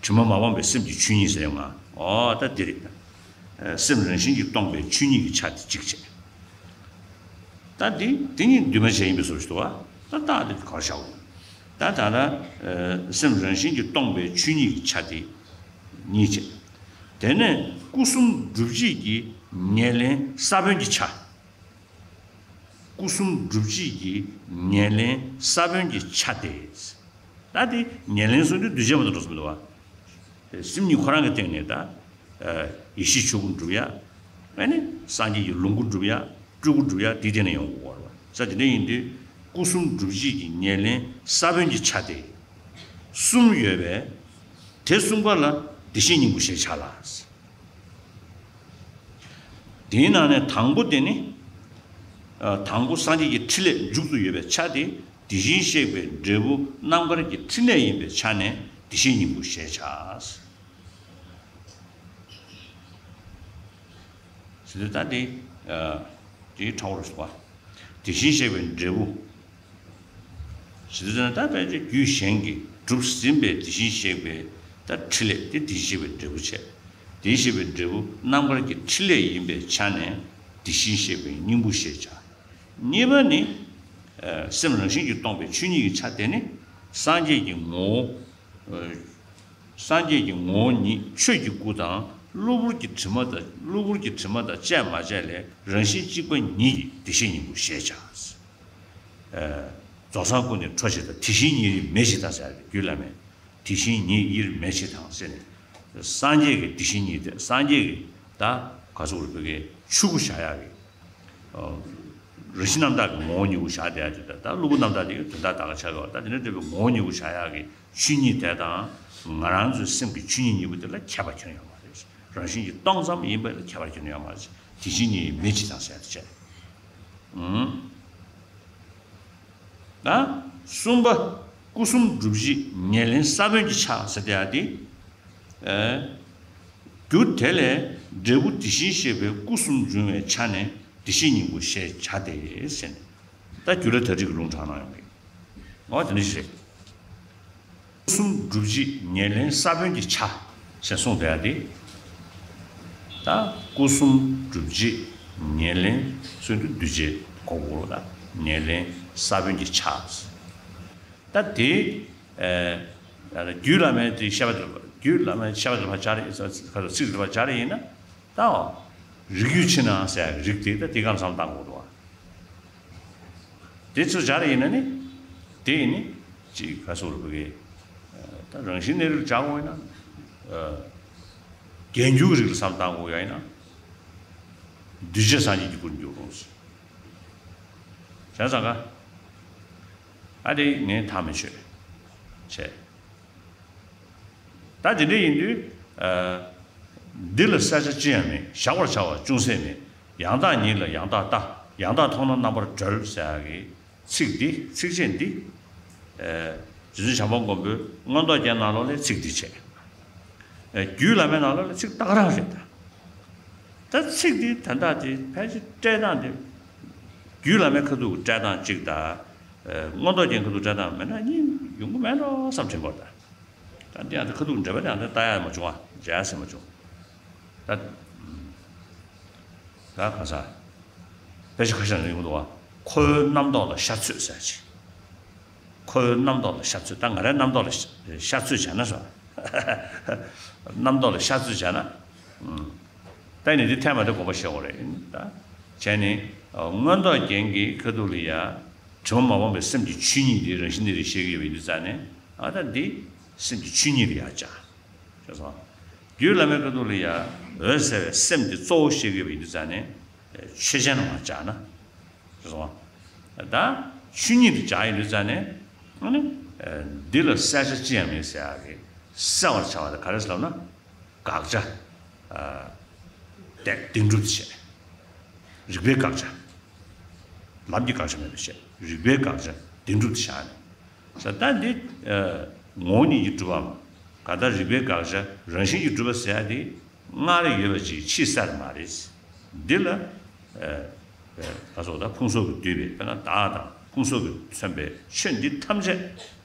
དྲི་མ་མ་སྤངས་པའི་སེམས་ཀྱི་ཆོས་ཉིད་ཟེར་ཡོང་ང་། ཨོ་ད་འདི་རེད་ད། ཨ་སེམས་རང་བཞིན་གྱིས་སྟོང་པའི་ཆོས་ཉིད་ཀྱི་ཆ་དེ་གཅིག་བྱས། ད་འདི་དེ་ཉིད་འདུས་མ་བྱས་ཡིན་པའི་བཟོ་ཞིག་འདུག་བ། ད་རྟགས་དེ་ག་རེ་བཞག་དགོས། ད་ད་ལྟ་ཨ་སེམས་རང་བཞིན་གྱིས་སྟོང་པའི་ཆོས་ཉིད་ཀྱི་ཆ་དེ་གཉིས་བྱས། དེ་ནས་སྐུ་གསུམ་སྒྲུབ་བྱེད་ཀྱི་ཉེར་ལེན་ས་བོན་གྱི་ཆ། སྐུ་གསུམ་སྒྲུབ་བྱེད་ཀྱི་ཉེར་ལེན་ས་བོན་གྱི་ཆ་སྟེ། ད་དེ་ཉེར་ལེན་གསུངས་དུས་འདུས་བྱས་མ་གཏོགས་འགྲོ་ས་མི་འདུག་བ། སེམས་ཉིད་ཁོ་རང་གི་སྟེང་ནས་ད། ཡེ་ཤེས་ཆོས་སྐུ་འགྲུབ་ཡ། ཨ་ནི་སངས་རྒྱས་ཀྱི་ལོངས་སྐུ་འགྲུབ་ཡ། སྤྲུལ་སྐུ་འགྲུབ་ཡ། དེའི་སྟེང་ནས་ཡོང་དགོས་པ་རེད་བ། ས་དེ་འདྲ་ཡིན་དུས་སྐུ་གསུམ་སྒྲུབ་བྱེད་ཀྱི་ཉེར་ལེན་ས་བོན་གྱི་ཆ་སྟེ། གསུམ་ཡོད་པས། དེ་གསུམ་ཀ་ལ་བདེ་གཤེགས་སྙིང་པོ་ཞེས་བྱ་ལ། དེའི་ནང་ནས་དང་པོ་དེ་ནི། ཨ་དང་པོ་སངས་རྒྱས་ཀྱི་ཕྲིན་ལས་མཇུག་ཏུ་ཡོད་པའི་ཆ་དེ་དེ་བཞིན་གཤེགས་པའི་འབྲས་བུ་རྣམ་དཀར་གྱི་ཕྲིན་ལས་ཡིན་པའི་ཆ་ནས་བདེ་གཤེགས་སྙིང་པོ་ཞེས་བྱ། ཟེར་དུས་ད་དེ་ཨ་ དེའི་ཕྲ་བོར་སོགས་པ། དེ་བཞིན་གཤེགས་པའི་འབྲས་བུ། ཞེས་དུས་ཙམ་ན་ད་ཕལ་ཆེར་རྒྱུད་གཞན་གྱིས་གྲུབ་ཟིན་པའི་དེ་བཞིན་གཤེགས་པའི་ད་ཕྲིན་ལས་དེ་དེ་བཞིན་གཤེགས་པའི་འབྲས་བུ་བྱས། དེ་བཞིན་གཤེགས་པའི་འབྲས་བུ་རྣམ་དཀར་གྱི་ཕྲིན་ལས་ཡིན་པའི་ཆ་ནས་དེ་བཞིན་གཤེགས་པའི་སྙིང་པོ་ཞེས་བྱ། གཉིས་པ་ནི། ཨ་སེམས་རང་བཞིན་གྱིས་སྟོང་པའི་ཆོས་ཉིད་ཀྱི་ཆ་དེ་ནི་སངས་རྒྱས་ཀྱི་ངོ་བོ། ཨ་སངས་རྒྱས་ཀྱི་ངོ་བོ་ཉིད་ཆོས་ཀྱི་སྐུ་དང་གློ་བུར་གྱི་དྲི་མ་དང་གློ་བུར་གྱི་དྲི་མ་དང་བཅས་མ་བཅས་ལས་རང་བཞིན་གཅིག་པ་ཉིད་ཀྱི་བདེ་གཤེགས་སྙིང་པོ་ཞེས་བྱ། ཨ་རྫོགས་སངས་སྐུ་ནི་འཕྲོ་ཞེས་དང་དེ་བཞིན་ཉིད་མེད་ཞེས་དང་ཟེར་བའི་རྒྱུད་བླ་མས། དེ་བཞིན་ཉིད་དབྱེར་མེད་ཅིག་དང་ཟེར་ནས། སངས་རྒྱས་ཀྱི་དེ་བཞིན་ཉིད་དེ་སངས་རྒྱས་ཀྱི་ད་ག་ཟེར་དགོས་རེད། བོད་སྐད་ཆུ་བོ་བཞག་ཡག་གི། ཨ་རང་བཞིན་རྣམ་དག་གི་ངོ་བོ་ཉིད་བཞག་བསྡད་ཡག་དེ་ད་ད་གློ་བུར་རྣམ་དག་དེ་དོན་དག་ད་ག་ཆགས་ཡོད། ད་དེ་འདྲ་འདྲ་བའི་ངོ་བོ་ཉིད་བཞག་ཡག་གི་ཆོས་ཉིད་དེ་དང་ང་རང་ཚོའི་སེམས་ཀྱི་ཆོས་ཉིད་གཉིས་པོ་དེ་ལ་ཁྱད་པར་ཁྱོན་ཡོད་མ་རེད། རང་བཞིན་གྱིས་སྟོང་ཙམ་ཡིན་པ་ལ་ཁྱད་པར་ཁྱོན་ཡོད་མ་རེད། དེ་བཞིན་ཉིད་མེད་ཅིག་དང་ཟེར་དེ་བྱས། ཨང་། ད་གསུམ་པ། སྐུ་གསུམ་སྒྲུབ་བྱེད་ཉེར་ལེན་ས་བོན་གྱི་ཆ་ཟེར་དེ་ཡང་དེ། ཨེ། རྒྱུ་དེ་ལས་འབྲས་བུ་དེ་བཞིན་གཤེགས་པའི་སྐུ་གསུམ་འབྱུང་བའི་ཆ་ནས་དེ་བཞིན་སྙིང་པོ་ཞེས་བྱ་སྟེ་ཟེར་ནས། ད་རྒྱུད་ལ་དར་ཊིག་གི་ལུང་དྲངས་གནང་ཡོང་གི། འོ་དེ་འདྲ་ཞིག་རེད། སྐུ་གསུམ་སྒྲུབ་བྱེད་ཉེར་ལེན་ས་བོན་གྱི་ཆ་ཞེས་གསུངས་པ་དེ། ད་སྐུ་གསུམ་སྒྲུབ་བྱེད་ཉེར་ལེན་གསུམ་དུ་འདུས་བྱས་གོ་དགོས་ལ། ཉེར་ལེན་ས་བོན་གྱི་ཆ། ད་དེ་ཨ་རྒྱུད་བླ་མའི་དེ་བཤད་པ་དེ། རྒྱུད་བླ་མའི་བཤད་པ་དེ་ཕར་སྦྱར་ཡིན་ས་ཚིག་དེ་ཕར་སྦྱར་ཡིན་ན། ད་རིགས་རྒྱུད་ཕྱི་ནང་ཟེར་ཡག་རིགས་དེ་ད་དེ་ག་ལ་བསམ་བློ་བཏང་དགོས་འདུག་བ། དེ་ཚོ་སྦྱར་ཡིན་ན་ནི། དེ་ཡིན་ནི། ཅིག་ག་ཟེར་དགོས་རེད། ད་རང་བཞིན་གནས་ལུགས་སྦྱར་དགོས་ཡིན་ན། རྒྱན་གྱི་རིགས་ལ་བསམ་བཏང་དགོས་ཡ་ཡིན་ན། གདུལ་བྱ་སངས་རྒྱས་ཀྱི་སྐུར་འགྱུར་རུང་། བྱས་ཙང་ཀ་ཨ་དེ་ངས་ཐག་མི་ཆོད། བྱས། ད་དེ་འདྲ་ཡིན་དུས། ཨ་འདི་ལ་གསལ་ཆ་ཅི་ཡང་མེད། གཞག་པར་བྱ་བ་ཅུང་ཟད་མེད། ཡང་དག་ཉིད་ལ་ཡང་དག་ལྟ། ཡང་དག་མཐོང་ན་རྣམ་པར་གྲོལ་ཟེར་ཡག་གི་ཚིག་འདི། ཚིགས་བཅད་འདི། ཨ་རྗེ་བཙུན་བྱམས་པ་མགོན་པོའི་མངོན་རྟོགས་རྒྱན་ནང་ལོགས་ལ་ཚིག་འདི་བྱས། ཨ་རྒྱུད་བླ་མའི་ནང་ལོགས་ལ་ཚིག་ད་ག་རང་རེད་ད། ད་ཚིག་འདི་ད་ལྟ་དེ་ཕལ་ཆེར་བཀྲལ་སྟངས་དེ། རྒྱུད་བླ་མའི་ཁ་ཐུག་བཀྲལ་སྟངས་གཅིག་དང་། ཨ་མངོན་རྟོགས་རྒྱན་ཁ་ཐུག་བཀྲལ་སྟངས་མེད་ན་གཉིས་ཡོང་གི་མེད་འགྲོ་བསམ་དྲན་གྱི་ཡོད་ད། ད་འདི་ཡང་ད་ཁ་ཐུག་འགྲེལ་པ་དེ་ཡང་ད་ལྟ་ཡག་མ་བྱུང་བ། མཇལ་ཡག་སྲིད་མ་བྱུང་། ད་ད་ག་ས། དཔེ་ཆ་ཁ་ཤས་ནང་ཡོང་འདུག་བ། ཁོ་བོའི་རྣམ་རྟོག་ལ་ཤ་ཚོད་ཟེར་ཅིག་ཁོ་བོའི་རྣམ་རྟོག་ལ་ཤ་ཚོད། ད་ང་རའི་རྣམ་རྟོག་ལ་ཤ་ཤ་ཚོད་བྱས་ན་སོ། རྣམ་རྟོག་ལ་ཤ་ཚོད་བྱས་ན། ཨུམ། ད་ནི་འདི་ཐེངས་མ་དེ་དགོངས་པ་བཞེས་དགོས་རེད་ད། བྱས་ནས་མངོན་རྟོགས་རྒྱན་གྱི་ཁ་ཐུག་ལ་ཡ། དྲི་མ་མ་སྤངས་པའི་སེམས་ཀྱི་ཆོས་ཉིད་དེ་རང་བཞིན་གནས་ལུགས་བཤད་ཀྱི་ཡོད་པ་ཡིན་དུས་ཙང་ནས། ཨ་ད་འདི་སེམས་ཀྱི་ཆོས་ཉིད་ལ་ཡ་སྦྱར། ཤེས་སོང་། རྒྱུད་བླ་མའི་ཁ་ཐུག་ལ་ཡ་འོད་གསལ་བའི་སེམས་དེ་གཙོ་བོ་བཤད་ཀྱི་ཡོད་པ་ཡིན་དུས་ཙང་ནས། ཆོས་ཅན་མ་སྦྱར་ན། ཤེས་སོང་། ད་ཆོས་ཉིད་དེ་སྦྱར་ཡིན་དུས་ཙང་ནས། ཨ་ནི། འདི་ལ་གསལ་ཆ་ཅི་ཡང་མེད་ཟེར་ཡག་གི། གསལ་བར་བྱ་བ་དེ་ག་རེ་ཟེར་ལབ་ན། དགག་བྱ། ཨ་བདེན་བདེན་གྲུབ་བྱས། རིགས་པའི་དགག་བྱ། ལམ་གྱི་དགག་བྱ་མེད་པར་བཤད། རིགས་པའི་དགག་བྱ་བདེན་གྲུབ་ཏུ་བཞག་ནས། ས་ད་འདི་ཨ་ངོ་བོ་ཉིད་ཀྱིས་གྲུབ་པའམ། གང་ལྟར་རིགས་པའི་དགག་བྱ་རང་བཞིན་གྱིས་གྲུབ་པ་ཟེར་ཡ་དེ་སྔར་ཡོད་པ་ཅིག་ཕྱིས་གསལ་མ་རེད། འདི་ལ་ཨ་ཨ་ག་སོགས་དང་ཕུང་སོགས་ཀྱིས་བསྡུས་པའི་དཔེར་ན་བདག་དང་ཕུང་སོགས་ཀྱིས་མཚོན་པའི་ཆོས་འདི་ཐམས་ཅད་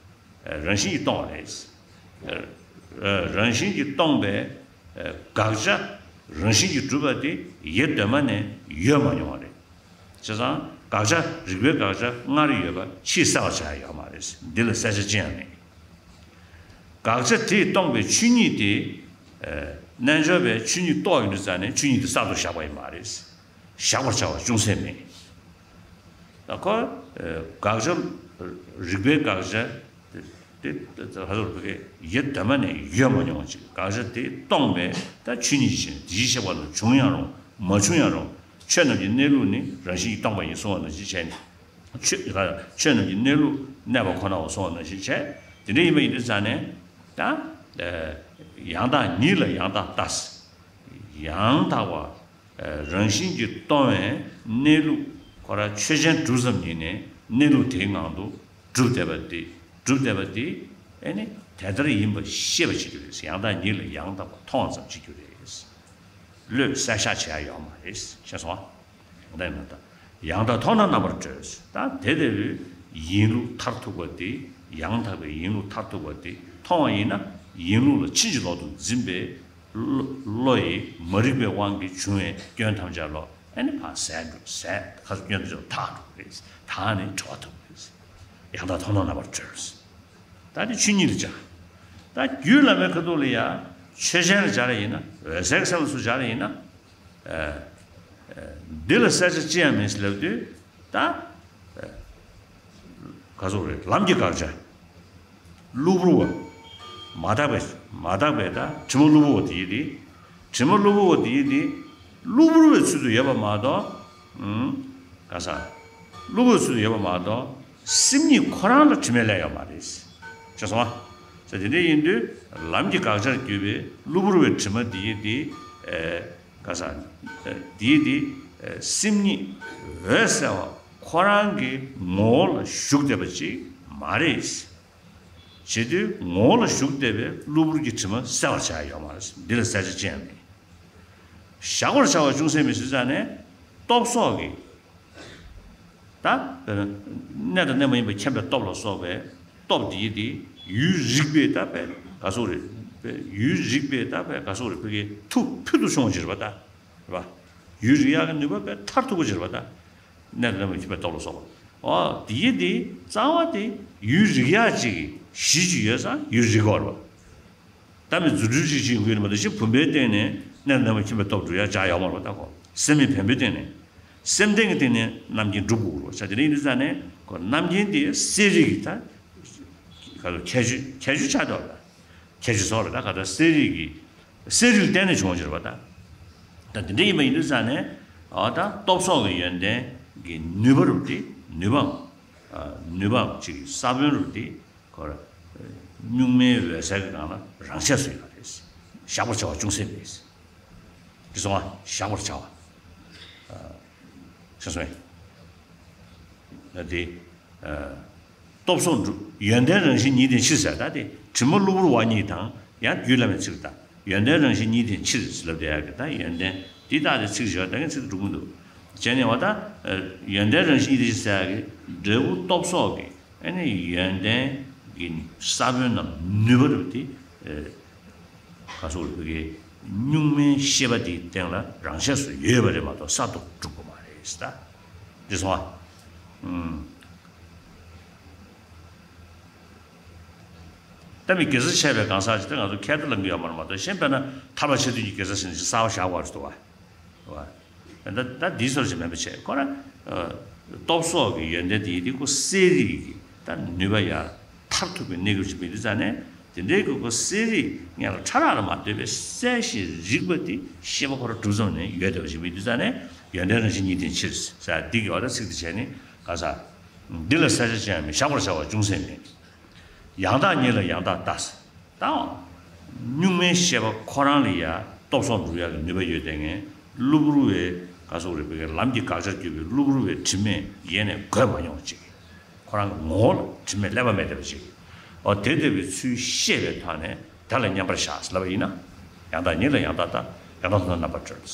ཨ་རང་བཞིན་གྱིས་སྟོང་བ་རེད། ཨ་རང་བཞིན་གྱིས་སྟོང་པའི་ཨ་དགག་བྱ་རང་བཞིན་གྱིས་གྲུབ་པ་དེ་ཡེ་གདོད་མ་ནས་ཡོད་མ་མྱོང་བ་རེད། བྱས་ཙང་དགག་བྱ་རིགས་པའི་དགག་བྱ་སྔར་ཡོད་པ་ཕྱིས་གསལ་བར་བྱ་ཡ་ཡོད་མ་རེད། འདི་ལ་གསལ་ཆ་ཅི་ཡང་མེད། དགག་བྱ་དེས་སྟོང་པའི་ཆོས་ཉིད་དེ། ཨ་རྣལ་འབྱོར་པས་ཆོས་ཉིད་རྟོགས་ཡོང་དུས་ཙང་ནས་ཆོས་ཉིད་དེ་གསར་དུ་བཞག་པ་ཡིན་མ་རེད། བཞག་པར་བྱ་བ་ཅུང་ཟད་མེད། ད་ཁོ། ཨ་དགག་བྱ། རིགས་པའི་དགག་བྱ། དེ་དེ་ད་ཧ་ཟོར་བུ་གའི་ཡེ་གདོད་མ་ནས་ཡོད་མ་མྱོང་བ་ཅིག་དགག་བྱ་དེ་སྟོང་པས་ད་ཆོས་ཉིད་ཅིག་དེ་ཅིག་ཤེས་པ་ལ་བྱུང་ཡང་རུང་མ་བྱུང་ཡང་རུང་ཆོས་རྣམས་ཀྱི་གནས་ལུགས་ནི་རང་བཞིན་གྱིས་སྟོང་པ་ཡིན་གསུང་བ་ནང་བཞིན་བྱས་ནས། ཆོས་ཆོས་རྣམས་ཀྱི་གནས་ལུགས་གནས་པ་ཁོ་ནའོ་གསུང་བ་ནང་བཞིན་བྱས། དེ་འདྲ་ཡིན་པ་ཡིན་དུས་ཙང་ནས་ད། ཨ་ཡང་དག་ཉིད་ལ་ཡང་དག་ལྟ། ཡང་དག་པ། རང་བཞིན་གྱིས་སྟོང་བའི་གནས་ལུགས་ཁོ་རང་ཆོས་ཅན་གྲུབ་ཙམ་ཉིད་ནས་གནས་ལུགས་དེའི་ངང་དུ་གྲུབ་བསྡད་པ་དེ། གྲུབ་བསྡད་པ་དེ་ཨེ་ནི་དེ་ལྟར་ཡིན་པ་ཤེས་པ་བྱེད་རྒྱུ་རེད། ཡང་དག་ཉིད་ལ་ཡང་དག་པ་མཐོང་བ་ཙམ་བྱེད་རྒྱུ་རེད། བློས་གསལ་བཞག་བྱེད་ཡ་ཡོད་མ་རེད། ཤེས་སོང་ཨ། ཡང་དག་ཡིན་ན་ད་ ཡང་དག་མཐོང་ན་རྣམ་པར་གྲོལ། ད་དེ་ལྟ་བུའི་ཡིན་ལུགས་མཐར་ཐུག་པ་དེ། ཡང་དག་པའི་ཡིན་ལུགས་མཐར་ཐུག་པ་དེ་མཐོང་བ་ཡིན་ན། ཡིན་ལུགས་ལ་ཕྱིན་ཅི་ལོག་ཏུ་འཛིན་པའི་བློ། བློ་ཡི་མ་རིག་པའི་དབང་གིས་བྱུང་བའི་སྐྱོན་ཐམས་ཅད་ལོག་ཨ་ནི་ཕར་ཟད་འགྲོ། ཟད། ཁ་སོ་སྐྱོན་ཐམས་ཅད་དག་འགྲོ་གི་རེད། དག་ནས་གྲོལ་བ་ཐོབ་གི་རེད། ཡང་དག་མཐོང་ན་རྣམ་པར་གྲོལ། ད་དེ་ཆོས་ཉིད་ལ་སྦྱར། ད་རྒྱུད་བླ་མའི་ཁ་ཐུག་ལ་ཡང་ཆོས་ཅན་ལ་སྦྱར་ཡིན་ན། འོད་གསལ་གྱི་སེམས་ལ་སུ་སྦྱར་ཡིན་ན། ཨ། ཨ། འདི་ལ་གསལ་ཆ་ཅི་ཡང་མེད་ཟེར་ལབ་དུས། ད། ཨ། ག་ཟེར་རེད། ལམ་གྱི་དགག་བྱ། གློ་བུར་བ། མ་དག་པའི། མ་དག་པའི་ད་དྲི་མ་གློ་བུར་བ་དེ་ཡིན་ཏེ། དྲི་མ་གློ་བུར་བ་དེ་ཡིན་ཏེ། གློ་བུར་བའི་ཚུལ་དུ་ཡོད་པ་མ་གཏོགས། ཨུམ། ག་ས། གློ་བུར་བའི་ཚུལ་དུ་ཡོད་པ་མ་གཏོགས། སེམས་ཉིད་ཁོ་རང་ལ་དྲི་མས་བསླད་ཡོད་མ་རེད། ཤེས་སོང་ཨ། ས་དེ་འདྲ་ཡིན་དུས། ལམ་གྱི་དགག་བྱར་གྱུར་པའི་གློ་བུར་བའི་དྲི་མ་དེ་ཡིན་ཏེ། ཨེ། ག་ས། ཨེ། དེ་ཡིན་ཏེ། ཨེ། སེམས་ཉིད་འོད་གསལ་བ་ཁོ་རང་གི་ངོ་བོ་ལ་ཞུགས་བསྡད་པ་ཅིག་མ་རེད། བྱེད་དུས་ངོ་བོ་ལ་ཞུགས་བསྡད་པའི་གློ་བུར་གྱི་དྲི་མ་བསལ་བར་བྱ་ཡ་ཡོད་མ་རེད། འདི་ལ་གསལ་ཆ་ཅི་ཡང་མེད། གཞག་པར་བྱ་བ་ཅུང་ཟད་མེད་ཟེར་ཙང་ནས། སྟོབས་སོགས་ཀྱིས། ད་དཔེར་ན་གནས་དང་གནས་མ་ཡིན་པ་མཁྱེན་པའི་སྟོབས་ལ་སོགས་པའི་སྟོབས་དེ་ཡིན་ཏེ། ཡུལ་རིག་པའི་ད་དཔེ་ག་ཟེར་རེད། དཔེ་ཡུལ་རིག་པའི་ད་དཔེ་ག་ཟེར་རེད། དཔེ་གི་མཐུ་ཕུལ་དུ་བྱུང་བ་ཅིག་རེད་པ་ད། རེད་པ། ཡུལ་རིག་ཡག་གི་ནུས་པ་དཔེ་མཐར་ཐུག་པ་ཅིག་རེད་པ་ད། གནས་དང་གནས་མ་ཡིན་པ་མཁྱེན་པའི་སྟོབས་ལ་སོགས་པ། འོ་དེ་ཡིན་ཏེ། རྩ་བ་དེ་ཡུལ་རིག་ཡག་ཅིག་གི་གཞི་ཅིག་ཡོད་ཙང་ཡུལ་རིག་གི་ཡོད་རེད་པ། ད་མི་རྫུ་འཕྲུལ་ཅིག་བྱེད་དགོས་ནི་མ་གཏོགས། གཞི་བུམ་པའི་སྟེང་ནས་གནས་དང་གནས་མ་མཁྱེན་པའི་སྟོབས་སྒྲུབ་ཡ་ཅིག་ཡོད་མ་རེད་པ་ད་ཁོ། སེམས་མེད་བེམ་པོའི་སྟེང་ནས། སེམས་ལྡན་གྱི་སྟེང་ནས་རྣམ་མཁྱེན་སྒྲུབ་དགོས་རེད་པ། ས་དེ་འདྲ་ཡིན་དུས་ཙང་ནས་ཁོ་རྣམ་མཁྱེན་དེ་གསལ་རིག་གི་ད། ག་ཚོད་ཁྱད་ཆོས། ཁྱད་ཆོས་ཆགས་འདུག་པ་ད། ཁྱད་ཆོས་སོགས་རེད་ད། ག་ད་གསལ་རིག་གི། གསལ་རིག་ལ་བརྟེན་ནས་བྱུང་བ་ཅིག་རེད་པ་ད། ད་དེ་འདྲ་ཡིན་པ་ཡིན་དུས་ཙང་ནས། འོ་ད་སྟོབས་སོགས་ཀྱི་ཡོན་ཏན་གྱི་ནུས་པ་རུ་དེ། ནུས་པའམ། ཨ། ནུས་པའམ་ཅིག་གི་ས་བོན་རུ་དེ། ཁོ་ར། གཉུག་མའི་འོད་གསལ་གྱི་སྒང་ལ་རང་ཆས་སུ་ཡོད་པ་རེད། གཞག་པར་བྱ་བ་ཅུང་ཟད་མེད། དེ་སོང་ང་གཞག་པར་བྱ་བ། ཨ། ཤེས་སོང་ངས། ཨ། དེ། ཨ། སྟོབས་སོགས་འགྲུབ། ཡོན་ཏན་རང་བཞིན་ཉིད་དེའི་ཕྱིར་ཟེར། ད་དེ་དྲི་མ་གློ་བུར་བ་ཉིད་དང་། ཡང་རྒྱུད་བླ་མའི་ཚིག་དང་། ཡོན་ཏན་རང་བཞིན་ཉིད་དེའི་ཕྱིར་ཟེར་ལབ་བསྡད་ཡག་གི། ད་ཡོན་ཏན་འདི་ལྟ་སྟེ་ཚིག་བཞི་བ་ད་ངས་ཚིག་འགྲོ་གི་འདུག་བྱས་ནས་འོ་ད། ཨ། ཡོན་ཏན་རང་བཞིན་ཉིད་དེའི་ཕྱིར་ཟེར་ཡག་གི་འབྲས་བུ་སྟོབས་སོགས་ཀྱི། ཨ་ནི་ཡོན་ཏན་གྱི་ས་བོན་ནམ་ནུས་པ་རུ་དེ། ཨ། ག་ཟེར་རེད། བོད་ཀྱི་གཉུག་མའི་ཤེས་པ་དེའི་སྟེང་ལ་རང་ཆས་སུ་ཡོད་པ་རེད་མ་གཏོགས་གསར་དུ་གྲུབ་པ་མ་རེད་ཟེར། ད་འདི་སོང་ང་། ཨུམ། ད་མི་དགེ་རྩ་ཆེ་བའི་གང་ཟག་ཅིག་ད་ང་ཚོ་ཁྱད་དུ་ལེན་གྱི་ཡོད་མ་རེད་མ་གཏོགས། གཞན་དཔེར་ན་ཐར་པ་ཆེ་འདོད་ཀྱི་དགེ་རྩ་ཟེར་ནས་ཅིག་གསར་པ་བཞག་པ་རེད་འདུག་པ། ད་ད་འདིའི་སོར་ཞིག་མེད་པ་བྱས། ཁོ་རང་སྟོབས་སོགས་ཀྱི་ཡོན་ཏན་དེ་ཡིན་དུས་ཁོ་གསལ་རིག་གི་ད་ནུས་པ་ཡར་མཐར་ཐུག་པའི་གནས་སྐབས་ཤིག་མི་འདུག་ཙང་ནས། དེ་འདྲའི་ཁོ་གསལ་རིག་སྔོན་ལ་ཕྲ་རགས་ལ་མ་ལྟོས་པའི་གསལ་ཞིང་རིག་པ་དེ་ཤེས་པ་ཁོ་རང་གྲུབ་ཙམ་ནས་ཡོད་བསྡད་པ་ཞིག་མི་འདུག་ཙང་ནས། ཡོན་ཏན་རང་བཞིན་ཉིད་དེའི་ཕྱིར་ཟེར། འདི་གི་འོ་ད་ཚིག་དེ་བྱས་ནས་ག་ས། འདི་ལ་གསལ་ཆ་ཅི་ཡང་མེད། གཞག་པར་བྱ་བ་ཅུང་ཟད་མེད། ཡང་དག་ཉིད་ལ་ཡང་དག་ལྟ་ཟེར། ད་གཉུག་མའི་ཤེས་པ་ཁོ་རང་ལ་ཡ་སྟོབས་སོགས་འགྲུབ་ཡག་གི་ནུས་པ་ཡོད་དེ། ངས་གློ་བུར་བའི་ག་ཟེར་རེད། བོད་ཀྱི་ལམ་གྱི་དགག་བྱར་གྱུར་པའི་གློ་བུར་བའི་དྲི་མས་ཡེ་ནས་འགོས་མ་མྱོང་བ་ཅིག་ཁོ་རང་གི་ངོ་བོ་ལ་དྲི་མས་བསླད་པ་མེད་བསྡད་པ་ཅིག་འོ་དེ་ལྟ་བུའི་ཚུལ་ཤེས་པའི་ཐོག་ནས་དེ་ལ་མཉམ་པར་བཞག་ཟེར་ལབ་པ་ཡིན་ན། ཡང་དག་ཉིད་ལ་ཡང་དག་ལྟ། ཡང་དག་མཐོང་ན་རྣམ་པར་གྲོལ།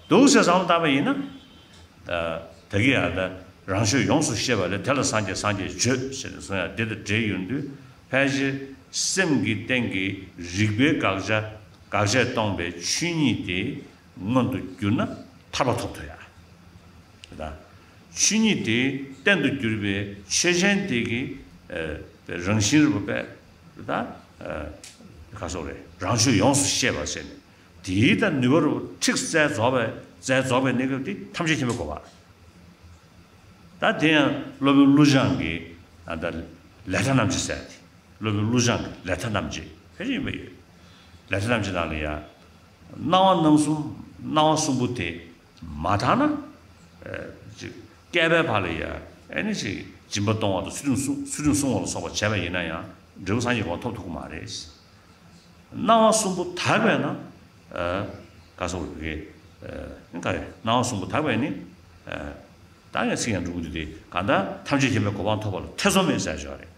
འདུག་ཟེར་བསམ་བློ་བཏང་པ་ཡིན་ན། ད་ད་གིན་ཡང་ད་རང་ཆོས་ཡོངས་སུ་ཤེས་པ་ལས། དེ་ལ་སངས་རྒྱས་སངས་རྒྱས་བརྗོད་ཟེར་ནས་གསུང་ཡག་འདི་དང་འབྲེལ་ཡོང་དུས། ཕལ་ཆེར་སེམས་ཀྱི་སྟེང་གི་རིག་པའི་དགག་བྱ། དགག་བྱས་སྟོང་པའི་ཆོས་ཉིད་དེ་མངོན་དུ་གྱུར་ན་ཐར་པ་ཐོབ་ཐུབ་ཡ། ད་ཆོས་ཉིད་དེ་གཏན་དུ་གྱུར་པའི་ཆོས་ཅན་དེ་གི། ཨ། རང་བཞིན་རུ་པའི། ད། ཨ། ག་ཟེར་རེད། རང་ཆོས་ཡོངས་སུ་ཤེས་པ་ཟེར་ནས། དེའི་ད་ནུས་པ་རུ་ཁྲིགས་རྩལ་རྫོགས་པའི། རྩལ་རྫོགས་པའི་གནས་སྐབས་དེ་ཐམས་ཅད་མཁྱེན་པའི་གོ་འཕང་། ད་དེ་ཡང་སློབ་དཔོན་ཀླུ་བྱང་གི། ཨ། ད་ལེ་ཐ་རྣམ་འབྱེད་ཟེར་ཡག་དེ། སློབ་དཔོན་ཀླུ་བྱང་གི་ལེ་ཐ་རྣམ་འབྱེད་ཕལ་ཆེར་ཡིན་པ་ཡོད། ལེ་ཐ་རྣམ་འབྱེད་ནང་ལ་ཡ། སྣང་བ་རྣམ་གསུམ། སྣང་བ་གསུམ་པོ་དེ་མ་དག་ན། ཨ། ཅིག་བསྐལ་པའི་བར་ལ་ཡ། ཨ་ནི་ཅིག་སྦྱིན་པ་གཏོང་བ་དང་ཚུལ་ཁྲིམས་སྲུང་། ཚུལ་ཁྲིམས་སྲུང་བ་ལ་སོགས་པ་བྱས་པ་ཡིན་ན་ཡང་འབྲས་བུ་སངས་རྒྱས་གོ་འཕང་ཐོབ་ཐུབ་ཀྱི་མ་རེད། སྣང་བ་གསུམ་པོ་དག་པས་ན། ཨ། ག་ཟེར་རེད། ཨ། ག་རེ། སྣང་བ་གསུམ་པོ་དག་པས་ནི། ཨ། ད་ཡང་ཚིག་ཡང་འགྲོ་གི་འདུག་སྟེ། གང་ལྟར་ཐམས་ཅད་མཁྱེན་པའི་གོ་འཕང་ཐོབ་པ་ལ་ཐེ་ཚོམ་མེད་ཟེར་ཞོར་རེད།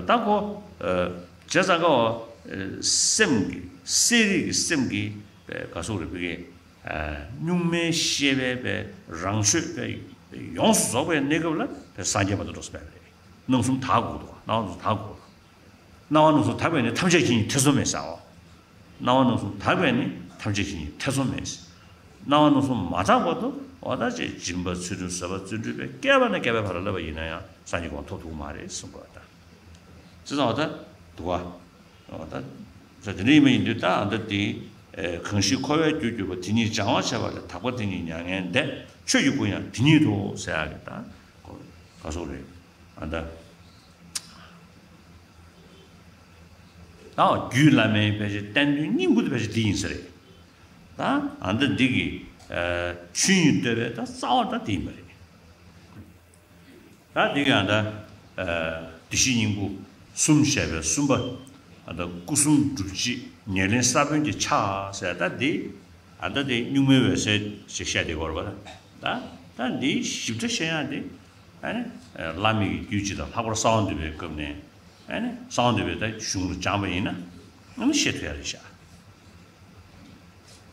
ད་ཁོ། ཨ། བྱས་ཙང་ཀ་བ། ཨ། སེམས་ཀྱི། གསལ་རིག་གི་སེམས་ཀྱི། ཨ། ག་ཟེར་རེད། བོད་ཀྱི། གཉུག་མའི་ཤེས་པའི་པའི་རང་ཆོས་པའི་ཡོངས་སུ་རྫོགས་པའི་གནས་སྐབས་ལ་པའི་སངས་རྒྱས་མ་ཐོབ་འགྲོ་སོང་པས་རེད། སྣང་གསུམ་དག་དགོས་འདུག་སྣང་བ་སྣང་གསུམ་དག་དགོས་འདུག་སྣང་བ་སྣང་གསུམ་དག་པས་ནི་ཐམས་ཅད་མཁྱེན་ཉིད་ཐེ་ཚོམ་མེད་ཟེར་བ། སྣང་བ་སྣང་གསུམ་དག་པས་ནི་ཐམས་ཅད་མཁྱེན་ཉིད་ཐེ་ཚོམ་མེད། སྣང་བ་སྣང་གསུམ་མ་དག་བར་དུ་འོ་ད་ཅེས་སྦྱིན་པ་ཚུལ་ཁྲིམས་བཟོད་པ་བརྩོན་འགྲུས་པས་བསྐལ་པ་ནས་བསྐལ་པའི་བར་ལ་བསླབ་པ་ཡིན་ན་ཡང་སངས་རྒྱས་གོ་འཕང་ཐོབ་ཐུབ་མ་རེད་གསུངས་པ་ད། བྱས་ཙང་འོ་ད་འདུག་བ། འོ་ད། ས་དེ་འདྲ་ཡིན་པ་ཡིན་དུས་ད་ཨ་ད་དེ། གང་ཞིག་འཁོར་བའི་རྒྱུར་གྱུར་པ་དེ་ཉིད་སྦྱང་བར་བྱ་བ་ལས་དག་པ་དེ་ཉིད་མྱ་ངན་འདས། ཆོས་ཀྱི་སྐུ་ཡང་དེ་ཉིད་དོ་ཟེར་ཡག་གི་ད། ག་སོགས་རེད། ཨ་ད། ད་རྒྱུད་བླ་མའི་ཕལ་ཆེར་བསྟན་དོན་སྙིང་པོ་དེ་ཕལ་ཆེར་འདི་ཡིན་ས་རེད། ད་ཨ་ད་འདི་གི་ཆོས་ཉིད་བསྟོད་པའི་ད་རྩ་བ་ད་འདི་ཡིན་པ་རེད། ད་འདི་གི་ཨ་ད། བདེ་གཤེགས་སྙིང་པོ་གསུམ་བཤད་པའི་གསུམ་པ། ཨ་ད་སྐུ་གསུམ་སྒྲུབ་བྱེད་ཉེར་ལེན་ས་བོན་གྱི་ཕྱག་ཟེར་ད་འདི། ཨ་ད་དེ་གཉུག་མའི་འོད་གསལ་ཞེས་བཤད་དེ་གོ་རེད་པ། ད་ད་འདིའི་ཞིབ་ཕྲ་བཤད་ཡག་དེ། ཨ་ནི། བླ་མེད་ཀྱི་རྒྱུད་སྤྱི་དང་ལྷག་པར་གསང་བ་འདུས་པའི་སྐབས་ནས། ཨ་ནི་གསང་བ་འདུས་པའི་ད་གཞུང་ལ་སྦྱངས་པ་ཡིན་ན། ཨ་ནི་ཤེས་ཐུབ་ཡག་རེད་ཤག་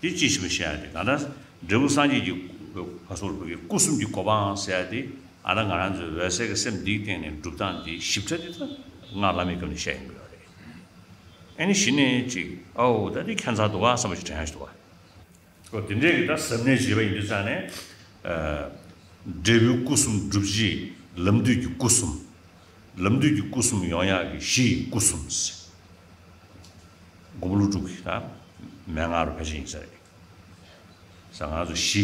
དེ་ཅི་ཞིག་མི་ཤེས་ཡག་དེ་གང་ལྟར་འབྲས་བུ་སངས་རྒྱས་ཀྱི་བ་སོར་བུ་གི་སྐུ་གསུམ་གྱི་གོ་འཕང་ཟེར་ཡག་དེ་ཨ་ད་ང་རང་ཚོའི་འོད་གསལ་གྱི་སེམས་འདིའི་སྟེང་ནས་སྒྲུབ་སྟངས་དེ་ཞིབ་ཕྲ་དེ་ད་སྔགས་བླ་མེད་སྐབས་ནས་བཤད་ཡོང་གི་ཡོད་རེད། ཨ་ནི་གཞི་ནས་ཅིག་ཨའོ་ད་དེ་ཁྱད་མཚར་འདུག་བ་བསམ་པ་ཞིག་དྲན་ཡག་ཞིག་འདུག་བ། ཨོ་དེ་འདྲས་ཀྱི་ད་ཟབ་གནད་བྱེད་པ་ཡིན་དུས་ཙང་ནས། འབྲས་བུའི་སྐུ་གསུམ་སྒྲུབ་བྱེད་ལམ་འདུས་ཀྱི་སྐུ་གསུམ། ལམ་འདུས་ཀྱི་སྐུ་གསུམ་ཡོང་ཡག་གི་གཞི་ཡི་སྐུ་གསུམ། མགོན་པོ་ཀླུ་སྒྲུབ་ཀྱི་ད་མན་ངག་རུ་ཕལ་ཆེར་ཡིན་ས་རེད། ས་ང་ཚོ་གཞི།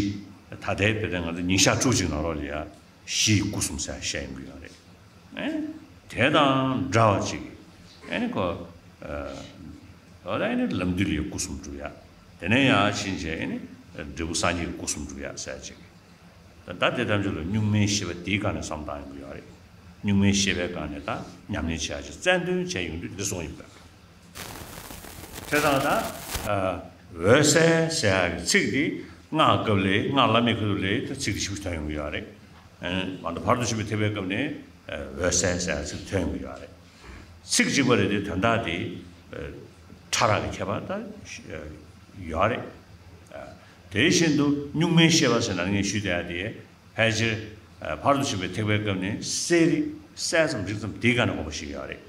ད་ལྟའི་བོད་དོན་ང་ཚོ་ཉིན་ཞག་དྲུག་ཅིག་ནང་ལོགས་ལ་ཡ། གཞི་ཡི་སྐུ་གསུམ་ཟེར་བཤད་ཡོང་གི་ཡོད་རེད། ཨེ། དེ་དང་འདྲ་བ་ཅིག་ཨེ་ནི་ཁོ། ཨོ་ད་ཨེ་ནི་ལམ་འདུས་ལ་ཡ་སྐུ་གསུམ་སྒྲུབ་ཡ། དེ་ནས་ཡ་ཕྱིན་ཆད་ཨེ་ནི། འབྲས་བུ་སངས་རྒྱས་ཀྱི་སྐུ་གསུམ་སྒྲུབ་ཡ་ཟེར་ཅིག་ད་ལྟ་དེ་ཐམས་ཅད་ལ་གཉུག་མའི་ཤེས་པ་དེའི་སྒང་ནས་བསམ་བཏང་ཡོང་གི་ཡོད་རེད། གཉུག་མའི་ཤེས་པའི་སྒང་ནས་ད་ཉམས་ལེན་བྱེད་ཡ་ཅིག་རྩལ་འདོན་བྱས་ཡོང་དུས་འདི་གསུངས་ཡིན་པས། བྱས་ཙང་ད། འོད་གསལ་ཟེར་ཡག་གི་ཚིག་འདི་སྔགས་སྐབས་ལས་སྔགས་བླ་མེད་ཁུལ་དུ་ལས་ད་ཚིག་འདི་ཞིབ་ཏུ་ཐོན་ཡོང་གི་ཡོད་རེད། ཨ་ནི་མ་གཏོགས་ཕར་ཚུར་ཞིབ་ཏུ་ཐེག་པའི་སྐབས་ནས་འོད་གསལ་ཟེར་ཡག་ཚིག་ཐོན་ཡོང་གི་ཡོད་རེད། ཚིག་གཅིག་པ་རེད་དེ་དོན་དག་དེ་ཕྲ་རགས་ཀྱི་ཁྱད་པར་ད་ཡོད་རེད། དེ་བཞིན་དུ་གཉུག་མའི་ཤེས་པ་ཟེར་ན་ངས་ཞུས་བསྡད་ཡག་དེ། ཕལ་ཆེར། ཕར་ཚུར་ཞིབ་པའི་ཐེག་པའི་སྐབས་ནས་གསལ་རིག་གསལ་ཙམ་རིག་ཙམ་དེའི་སྒང་ནས་དགོངས་པ་བཞེས་ཡོད་རེད།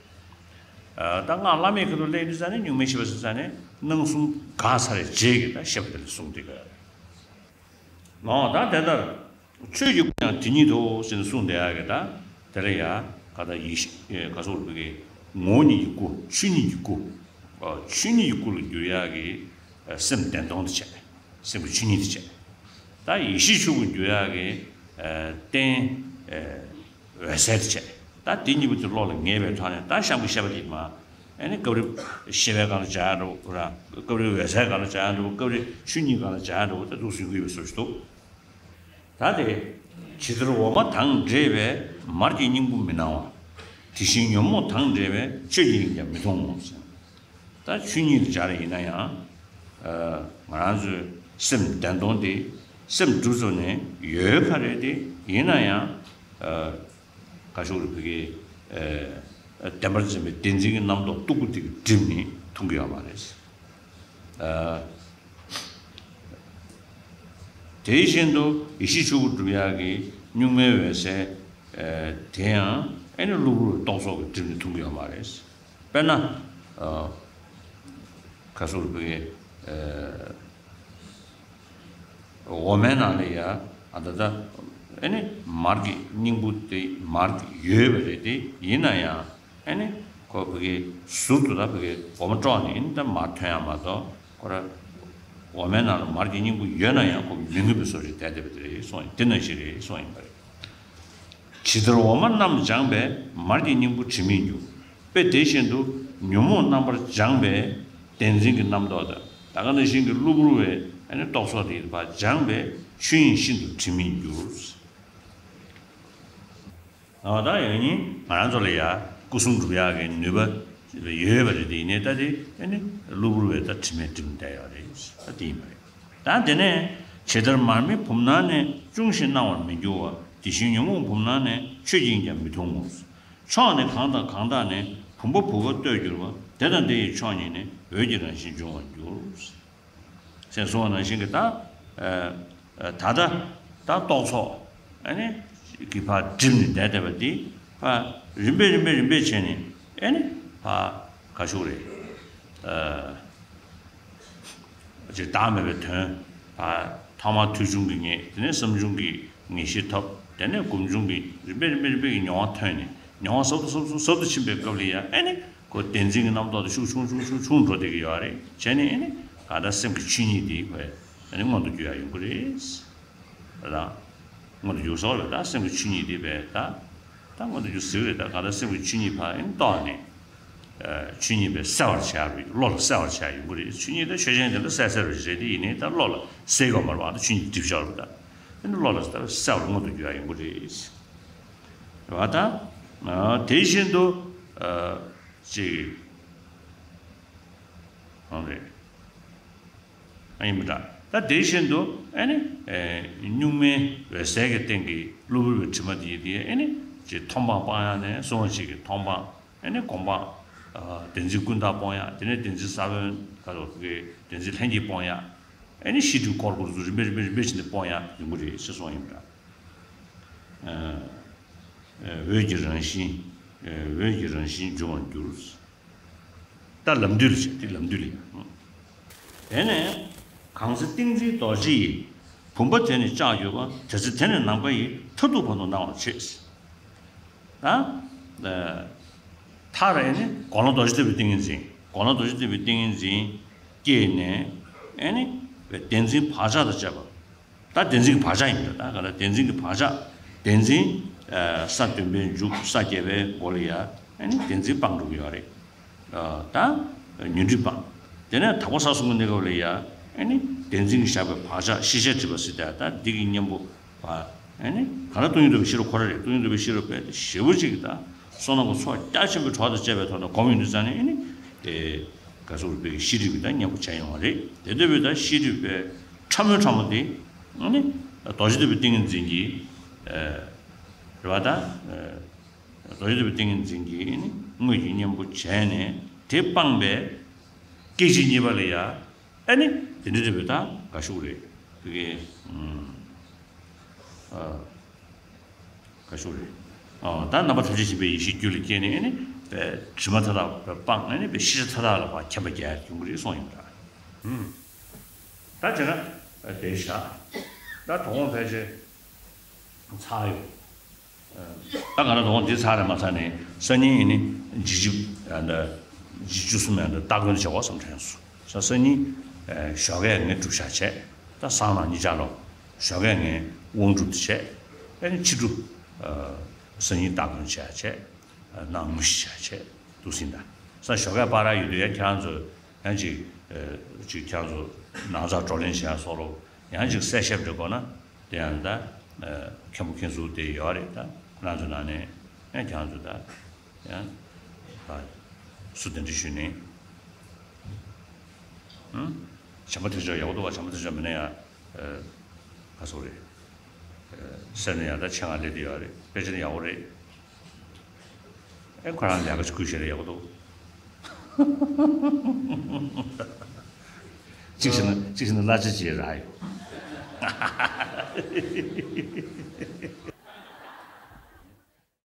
ད་སྔགས་བླ་མེད་ཁུལ་དུ་སླེབས་དུས་ཙ་ནས་གཉུག་མའི་ཤེས་པ་ཟེར་ཙ་ནས་སྣང་གསུམ་འགགས་ཚར་བའི་རྗེས་ཀྱི་ད་ཤེས་པ་དེ་ལ་གསུངས་བསྡད་ཀྱི་ཡོད་རེད། ནོ་ད་དེ་ལྟར། ཆོས་ཀྱི་སྐུ་ཡང་དེ་ཉིད་དོ་ཟེར་ནས་གསུངས་བསྡད་ཡག་གི་ད། དེ་ལ་ཡ། ག་ད་ཡེ་ཤེས་ག་སོགས་ལ་བོད་ཀྱི་ངོ་བོ་ཉིད་ཀྱི་སྐུ་ཆོས་ཉིད་ཀྱི་སྐུ། ཆོས་ཉིད་ཀྱི་སྐུ་ལ་འགྱུར་ཡག་གི་སེམས་བདེན་སྟོང་དེ་བྱས། སེམས་ཀྱི་ཆོས་ཉིད་དེ་བྱས། ད་ཡེ་ཤེས་ཆོས་སྐུ་འགྱུར་ཡག་གི་རྟེན་འོད་གསལ་དེ་བྱས། ད་དེ་གཉིས་པོ་དེ་བློ་ལ་ངེས་པའི་ཐོག་ནས་ད་གཤམ་གྱི་བཤད་པ་དེ་མ། ཨེ་ནི་སྐབས་རེ་ཤེས་པའི་སྒང་ལ་སྦྱར་ཡག་འདྲ་བོ་ར། སྐབས་རེ་འོད་གསལ་སྒང་ལ་སྦྱར་ཡག་འདྲ་བོ། སྐབས་རེ་ཆོས་ཉིད་སྒང་ལ་སྦྱར་ཡག་འདྲ་བོ་ད་འདུག་སེ་ཡོང་གི་ཡོད་པའི་བཟོ་ཞིག་འདུག་ད་དེ། ཇི་ལྟར་འོ་མ་དང་འདྲེས་པས་མར་གྱི་སྙིང་པོ་མི་སྣང་བ། དེ་བཞིན་ཉོན་མོངས་དང་འདྲེས་པས་ཆོས་ཀྱི་དབྱིངས་ཀྱང་མི་མཐོང་ངོ་། ད་ཆོས་ཉིད་ལ་སྦྱར་ཡིན་ན་ཡང་། ང་རང་ཚོའི་སེམས་བདེན་སྟོང་དེ་སེམས་གྲུབ་ཚུལ་ནས་ཡོད་ཁ་རེད་དེ་ཡིན་ན་ཡང་། ག་ཤོག་རེ་བོད་ཀྱི་བདེན་པར་འཛིན་པའི་བདེན་འཛིན་གྱི་རྣམ་རྟོག་སྟུག་པོ་དེ་གིས་བསྒྲིབས་ནས་མཐོང་གི་ཡོད་མ་རེད། དེ་བཞིན་དུ་ཡེ་ཤེས་ཆོས་སྐུ་སྒྲུབ་ཡག་གི་གཉུག་མའི་འོད་གསལ་དེ་ཡང་ཨེ་ནི་གློ་བུར་རྟོག་ཚོགས་ཀྱིས་བསྒྲིབས་ནས་མཐོང་གི་ཡོད་མ་རེད། དཔེར་ན། ག་སོགས་རེ་བོད་ཀྱི། འོ་མའི་ནང་ལ་ཡ། ཨ་ད་ད། ཨེ་ནི་མར་གྱི་སྙིང་པོ་དེ་མར་གྱི་ཡོད་པ་རེད་དེ་ཡིན་ན་ཡང་ཨེ་ནི་ཁོ་བོད་ཀྱི་ཟུར་དུ་ད་བོད་ཀྱི་འོ་མ་དཀྲོགས་ནས་ཨེ་ནི་ད་མར་ཐོན་ཡག་མ་གཏོགས་ཁོ་ར། འོ་མའི་ནང་ལ་མར་གྱི་སྙིང་པོ་ཡོད་ན་ཡང་ཁོ་མི་མངོན་པའི་བཟོ་ཞིག་བསྡད་བསྡད་པ་དེ་རེད་གསུངས་ཡིན། དེ་ནང་བཞིན་རེད་གསུངས་ཡིན་པ་རེད། ཇི་ལྟར་འོ་མ་རྣམས་སྦྱངས་པས་མར་གྱི་སྙིང་པོ་དྲི་མེད་འགྱུར། དཔེ་དེ་བཞིན་དུ་ཉོན་མོངས་རྣམ་པར་སྦྱངས་པས་བདེན་འཛིན་གྱི་རྣམ་རྟོག་དང་ད་ག་ནང་བཞིན་གྱི་གློ་བུར་བའི་ཨ་ནི་རྟོག་ཚོགས་དེ་ཕར་སྦྱངས་པས་ཆོས་དབྱིངས་ཤིན་ཏུ་དྲི་མེད་འགྱུར། ཨ་ད་ཡང་ནི་ང་རང་ཚོ་ལ་ཡ་སྐུ་གསུམ་སྒྲུབ་ཡག་གི་ནུས་པ་ཡོད་པ་རེད་དེ་ཡིན་ནའི་ད་དེ་ཨ་ནི་གློ་བུར་བའི་ད་དྲི་མས་བསྒྲིབས་བསྡད་ཡོད་རེད། ད་དེ་ཡིན་པ་རེད། ད་དེ་ནས་ཇི་ལྟར་མར་མེ་བུམ་ནང་ནས་ཅུང་ཞིག་སྣང་བར་མི་འགྱུར་བ་དེ་བཞིན་ཉོན་མོངས་བུམ་ནང་ནས་ཆོས་ཀྱི་དབྱིངས་ཀྱང་མི་མཐོང་ངོ་། ཕྱོགས་ནི་གང་དང་གང་དག་ནས་བུམ་པ་བུ་ག་ལྟོས་གྱུར་པ་དེ་དང་དེ་ཡི་ཕྱོགས་ཉིད་ནས་འོད་ཀྱི་རང་བཞིན་འབྱུང་བར་འགྱུར། ཞེས་གསུངས་པ་ནང་བཞིན་གྱི་ད། ད་ལྟ་ད་རྟོག་ཚོགས་ཨ་ནི་གི་ཕར་སྒྲིམ་ནས་བསྡད་བསྡད་པ་འདི་ཕར་རིམ་པས་རིམ་པས་རིམ་པས་བྱས་ནས་ཨ་ནི་ཕར་ག་ཞུ་རེད། ཅིག་བདག་མེད་པའི་དོན། ཐོག་མར་ཐོས་བྱུང་གི་ངེས། དེ་ནས་བསམ་བྱུང་གི་ངེས་ཤེས་ཐོབ། དེ་ནས་སྒོམ་བྱུང་གི་རིམ་པས་རིམ་པས་རིམ་པས་ཀྱི་མྱོང་བ་ཐོན་ནས་མྱོང་བ་ཟབ་ཏུ་ཟབ་ཏུ་ཟབ་ཏུ་ཕྱིན་པའི་སྐབས་ལ་ཡང་ཨ་ནི་ཁོ་བདེན་འཛིན་གྱི་རྣམ་རྟོག་དེ་ཤུགས་ཆུང་ཆུང་ཆུང་ཆུང་འགྲོ་བསྡད་ཀྱི་ཡོད་རེད། བྱས་ནས་ཨ་ནི་གང་ལྟར་སེམས་ཀྱི་ཆོས་ཉིད་དེ་ཁོས་ཨ་ནི་མངོན་དུ་གྱུར་ཡ་ཡོང་གི་རེད། ད་མངོན་དུ་གྱུར་སོགས་རེད། ད་སེམས་ཀྱི་ཆོས་ཉིད་དེ་བས་ད་ད་མངོན་དུ་གྱུར་ཟེར་གི་རེད། ད་གང་ལྟར་སེམས་ཀྱི་ཆོས་ཉིད་ཕར་ཨ་ནི་རྟོགས་ནས། ཆོས་ཉིད་པས་གསལ་བར་བྱ་བ་བློ་ལ་གསལ་བར་བྱ་ཡོང་གི་རེད། ཆོས་ཉིད་དེ་ཆོས་ཅན་དེ་ལ་གསལ་གསལ་བ་ཞིག་རེད། དེ་ཡིན་ནའི་ད་བློ་ལ་གསལ་ཡོད་མ་རེད་པ། ད་ཆོས་ཉིད་སྒྲིབ་ཤོར་བ་ད་ཨ་ནི་བློ་ལ་ད་གསལ་བར་མངོན་དུ་གྱུར་ཡ་ཡོང་གི་རེད། རེད་པ། ད་དེ་བཞིན་དུ་ཅིག་ཨང་རེད། ཨ་ཡིན་པ་འདྲ། ད་དེ་བཞིན་དུ་ཨ་ནི་གཉུག་མའི་འོད་གསལ་གྱི་སྟེང་གི་གློ་བུར་བའི་དྲི་མ་དེ་ཡི་དེ་ཨ་ནི་ཅིག་མཐོང་སྤང་སྤང་ཡ་ནས་སོང་བ་ཞིག་གི་མཐོང་སྤང་། ཨ་ནི་སྒོམ་སྤང་། བདེན་འཛིན་ཀུན་བརྟགས་སྤོང་ཡ། དེ་ནས་བདེན་འཛིན་ས་བོན་ག་རེ་ཟེར་གི་བདེན་འཛིན་ལྷན་སྐྱེས་སྤོང་ཡ། ཨ་ནི་ཤེས་སྒྲིབ་འཁོར་འཁོར་ཚུར་རིམ་པས་རིམ་པས་རིམ་པས་བྱས་ནས་སྤོང་ཡ་ཡོང་གི་རེད་ཅེས་གསུངས་ཡིན་པ་འདྲ། འོད་ཀྱི་རང་བཞིན། འོད་ཀྱི་རང་བཞིན་འབྱུང་བར་འགྱུར། ད་ལམ་འདུས་ལ་བྱེད་དེ་ལམ་འདུས་ལ་ཡང་། དེ་ནས་གང་ཚེ་ཏིང་འཛིན་རྡོ་རྗེ་ཡི། བུམ་པ་དེ་ནི་ལྕགས་གྱུར་པ། དེ་ཚེ་དེ་ནི་ནམ་མཁའ་ཡི། མཐར་ཐུག་བར་དུ་སྣང་བར་བྱེད། ད་མཐར་ཨ་ནི་གོ་ལ་རྡོ་རྗེ་ལྟ་བུའི་ཏིང་ངེ་འཛིན། གོ་ལ་རྡོ་རྗེ་ལྟ་བུའི་ཏིང་ངེ་འཛིན་སྐྱེས་ནས་ཨ་ནི་བདེན་འཛིན་བག་ཆགས་དང་བཅས་པ། ད་བདེན་འཛིན་གྱི་བག་ཆགས་ཡིན་པ་ད་ག་ལ་བདེན་འཛིན་གྱི་བག་ཆགས། བདེན་འཛིན་ས་བདུན་པའི་མཇུག་ས་བརྒྱད་པའི་མགོ་ལ་ཡ་ཨ་ནི་བདེན་འཛིན་སྤངས་འགྲོ་གི་ཡོད་རེད། ད་ཉོན་སྒྲིབ་སྤངས། དེ་ནས་དག་པ་ས་གསུམ་གྱི་གནས་སྐབས་ལ་ཡ་ཨ་ནི་བདེན་འཛིན་གྱི་བཞག་པའི་བག་ཆགས་ཤེས་བྱའི་སྒྲིབ་པ་ཟེར་ཏེ་ད་འདི་གི་གཉེན་པོ་བ། ཨ་ནི་ག་ལ་སྟོང་ཉིད་རྟོགས་པའི་ཤེས་རབ་ཁོ་ར་རེད། སྟོང་ཉིད་རྟོགས་པའི་ཤེས་རབ་དཔེ་དེ་ཞེ་པོ་ཅིག་གི་ད་བསོད་ནམས་ཀྱི་ཚོགས་རྒྱ་ཆེན་པོའི་གྲོགས་དང་བཅས་པའི་ཐོག་ནས་སྒོམ་ཡོང་དུས་ཙང་ནས་ཨ་ནི་དེ་ག་ཚོད་རིག་པའི་ཤེས་སྒྲིབ་ཀྱི་ད་གཉེན་པོ་བྱས་ཡོང་བ་རེད། དེ་ལྟ་བུའི་ད་ཤེས་སྒྲིབ་པའི་ཕྲ་མོའི་ཕྲ་མོ་དེ་ཨ་ནི་རྡོ་རྗེ་ལྟ་བུའི་ཏིང་ངེ་འཛིན་གྱི་རེད་པ་ད། རྡོ་རྗེ་ལྟ་བུའི་ཏིང་ངེ་འཛིན་གྱི་ཨ་ནི་དངོས་ཀྱི་གཉེན་པོ་བྱས་ནས་དེ་སྤངས་པའི་སྐད་ཅིག་གཉིས་པ་ལ་ཡ། ཨ་ནི་དེ་འདྲ་རེད་པས་ད་ག་ཞུ་རེད། དེ་གའི་ཨ་ག་ཞུ་རེད། ཨ་ད་རྣམ་པ་ཐམས་ཅད་མཁྱེན་པའི་ཡེ་ཤེས་རྒྱུད་ལ་སྐྱེས་ནས་ཨ་ནི་དྲི་མ་མཐའ་དག་སྤངས། ཨ་ནི་ཤེས་བྱ་མཐའ་དག་ལ་ཕར་མཁྱེན་པ་རྒྱས་ཡོང་གི་རེད་གསུངས་ཡིན་པ་འདྲ། ད་བྱས་ན་དེ་བཞག་ད་དོ་དགོང་ཕལ་ཆེར་ཚར་ཡོད། ད་ག་ན་དོ་དགོང་འདི་ཚར་རེད་མ་ཚར་ནས་སང་ཉིན་ཡིན་ནི་འཇིགས་བྱེད་ཡང་འདི་འཇིགས་བཅུ་གསུམ་ཡང་འདི་སྟ་གོན་བྱེད་དགོས་བསམ་དྲན་སོང་། ས་སང་ཉིན་ཞོགས་ཀས་ངས་སྒྲུབ་བྱ་བྱས། ད་སང་ནངས་གཉིས་ཆར་ལོ་ཞོགས་ཀས་ངས་དབང་སྒྲུབ་དེ་བྱས། ཨ་ནི་ཕྱི་དྲོ་སང་ཉིན་སྟ་གོན་བྱ་བྱས། གནང་མུ་བཞི་བྱ་བྱས་འདུག་ཟིན་ད། ས་ཞོགས་ཀས་པར་ཡོད་དུས་ཡང་ཁྱེད་རང་ཚོ་ཡང་ཅིག་ཅིག་ཁྱེད་རང་ཚོ་ནང་ཚགས་བགྲོ་གླེང་བྱས་སོགས་ལོ་ཡང་ཅིག་གསལ་བཤད་འབྲི་དགོས་ན། དེ་ཡང་ད་མཁན་པོ་མཁན་ཟུར་དེ་ཡོད་རེད། ད་ཁོ་རང་ཚོ་ནང་ནས་ཡང་ཁྱེད་རང་ཚོ་ད་ཡང་སུ་གདན་འདྲེན་ཞུས་ནས་ཨང་བྱམས་པ་ཐེག་མཆོག་ཡག་པོ་འདུག་བ། བྱམས་པ་ཐེག་མཆོག་མིན་ན་ཡང་ག་སོག་རེད། སེམས་ནས་ཡང་ད་ཆེད་མངགས་སླེབས་བསྡད་ཡོད་རེད། དཔེ་ཆ་ནི་ཡག་པོ་རེད། ཨེ་ཁོ་རང་ལས་ཀ་ཅིག་ཁུར་བཞག་ན་ཡག་པོ་འདུག་གཅིག་བྱས་ན་གཅིག་བྱས་ན་གླ་ཆ་ཅིག་རག་ཡོང་།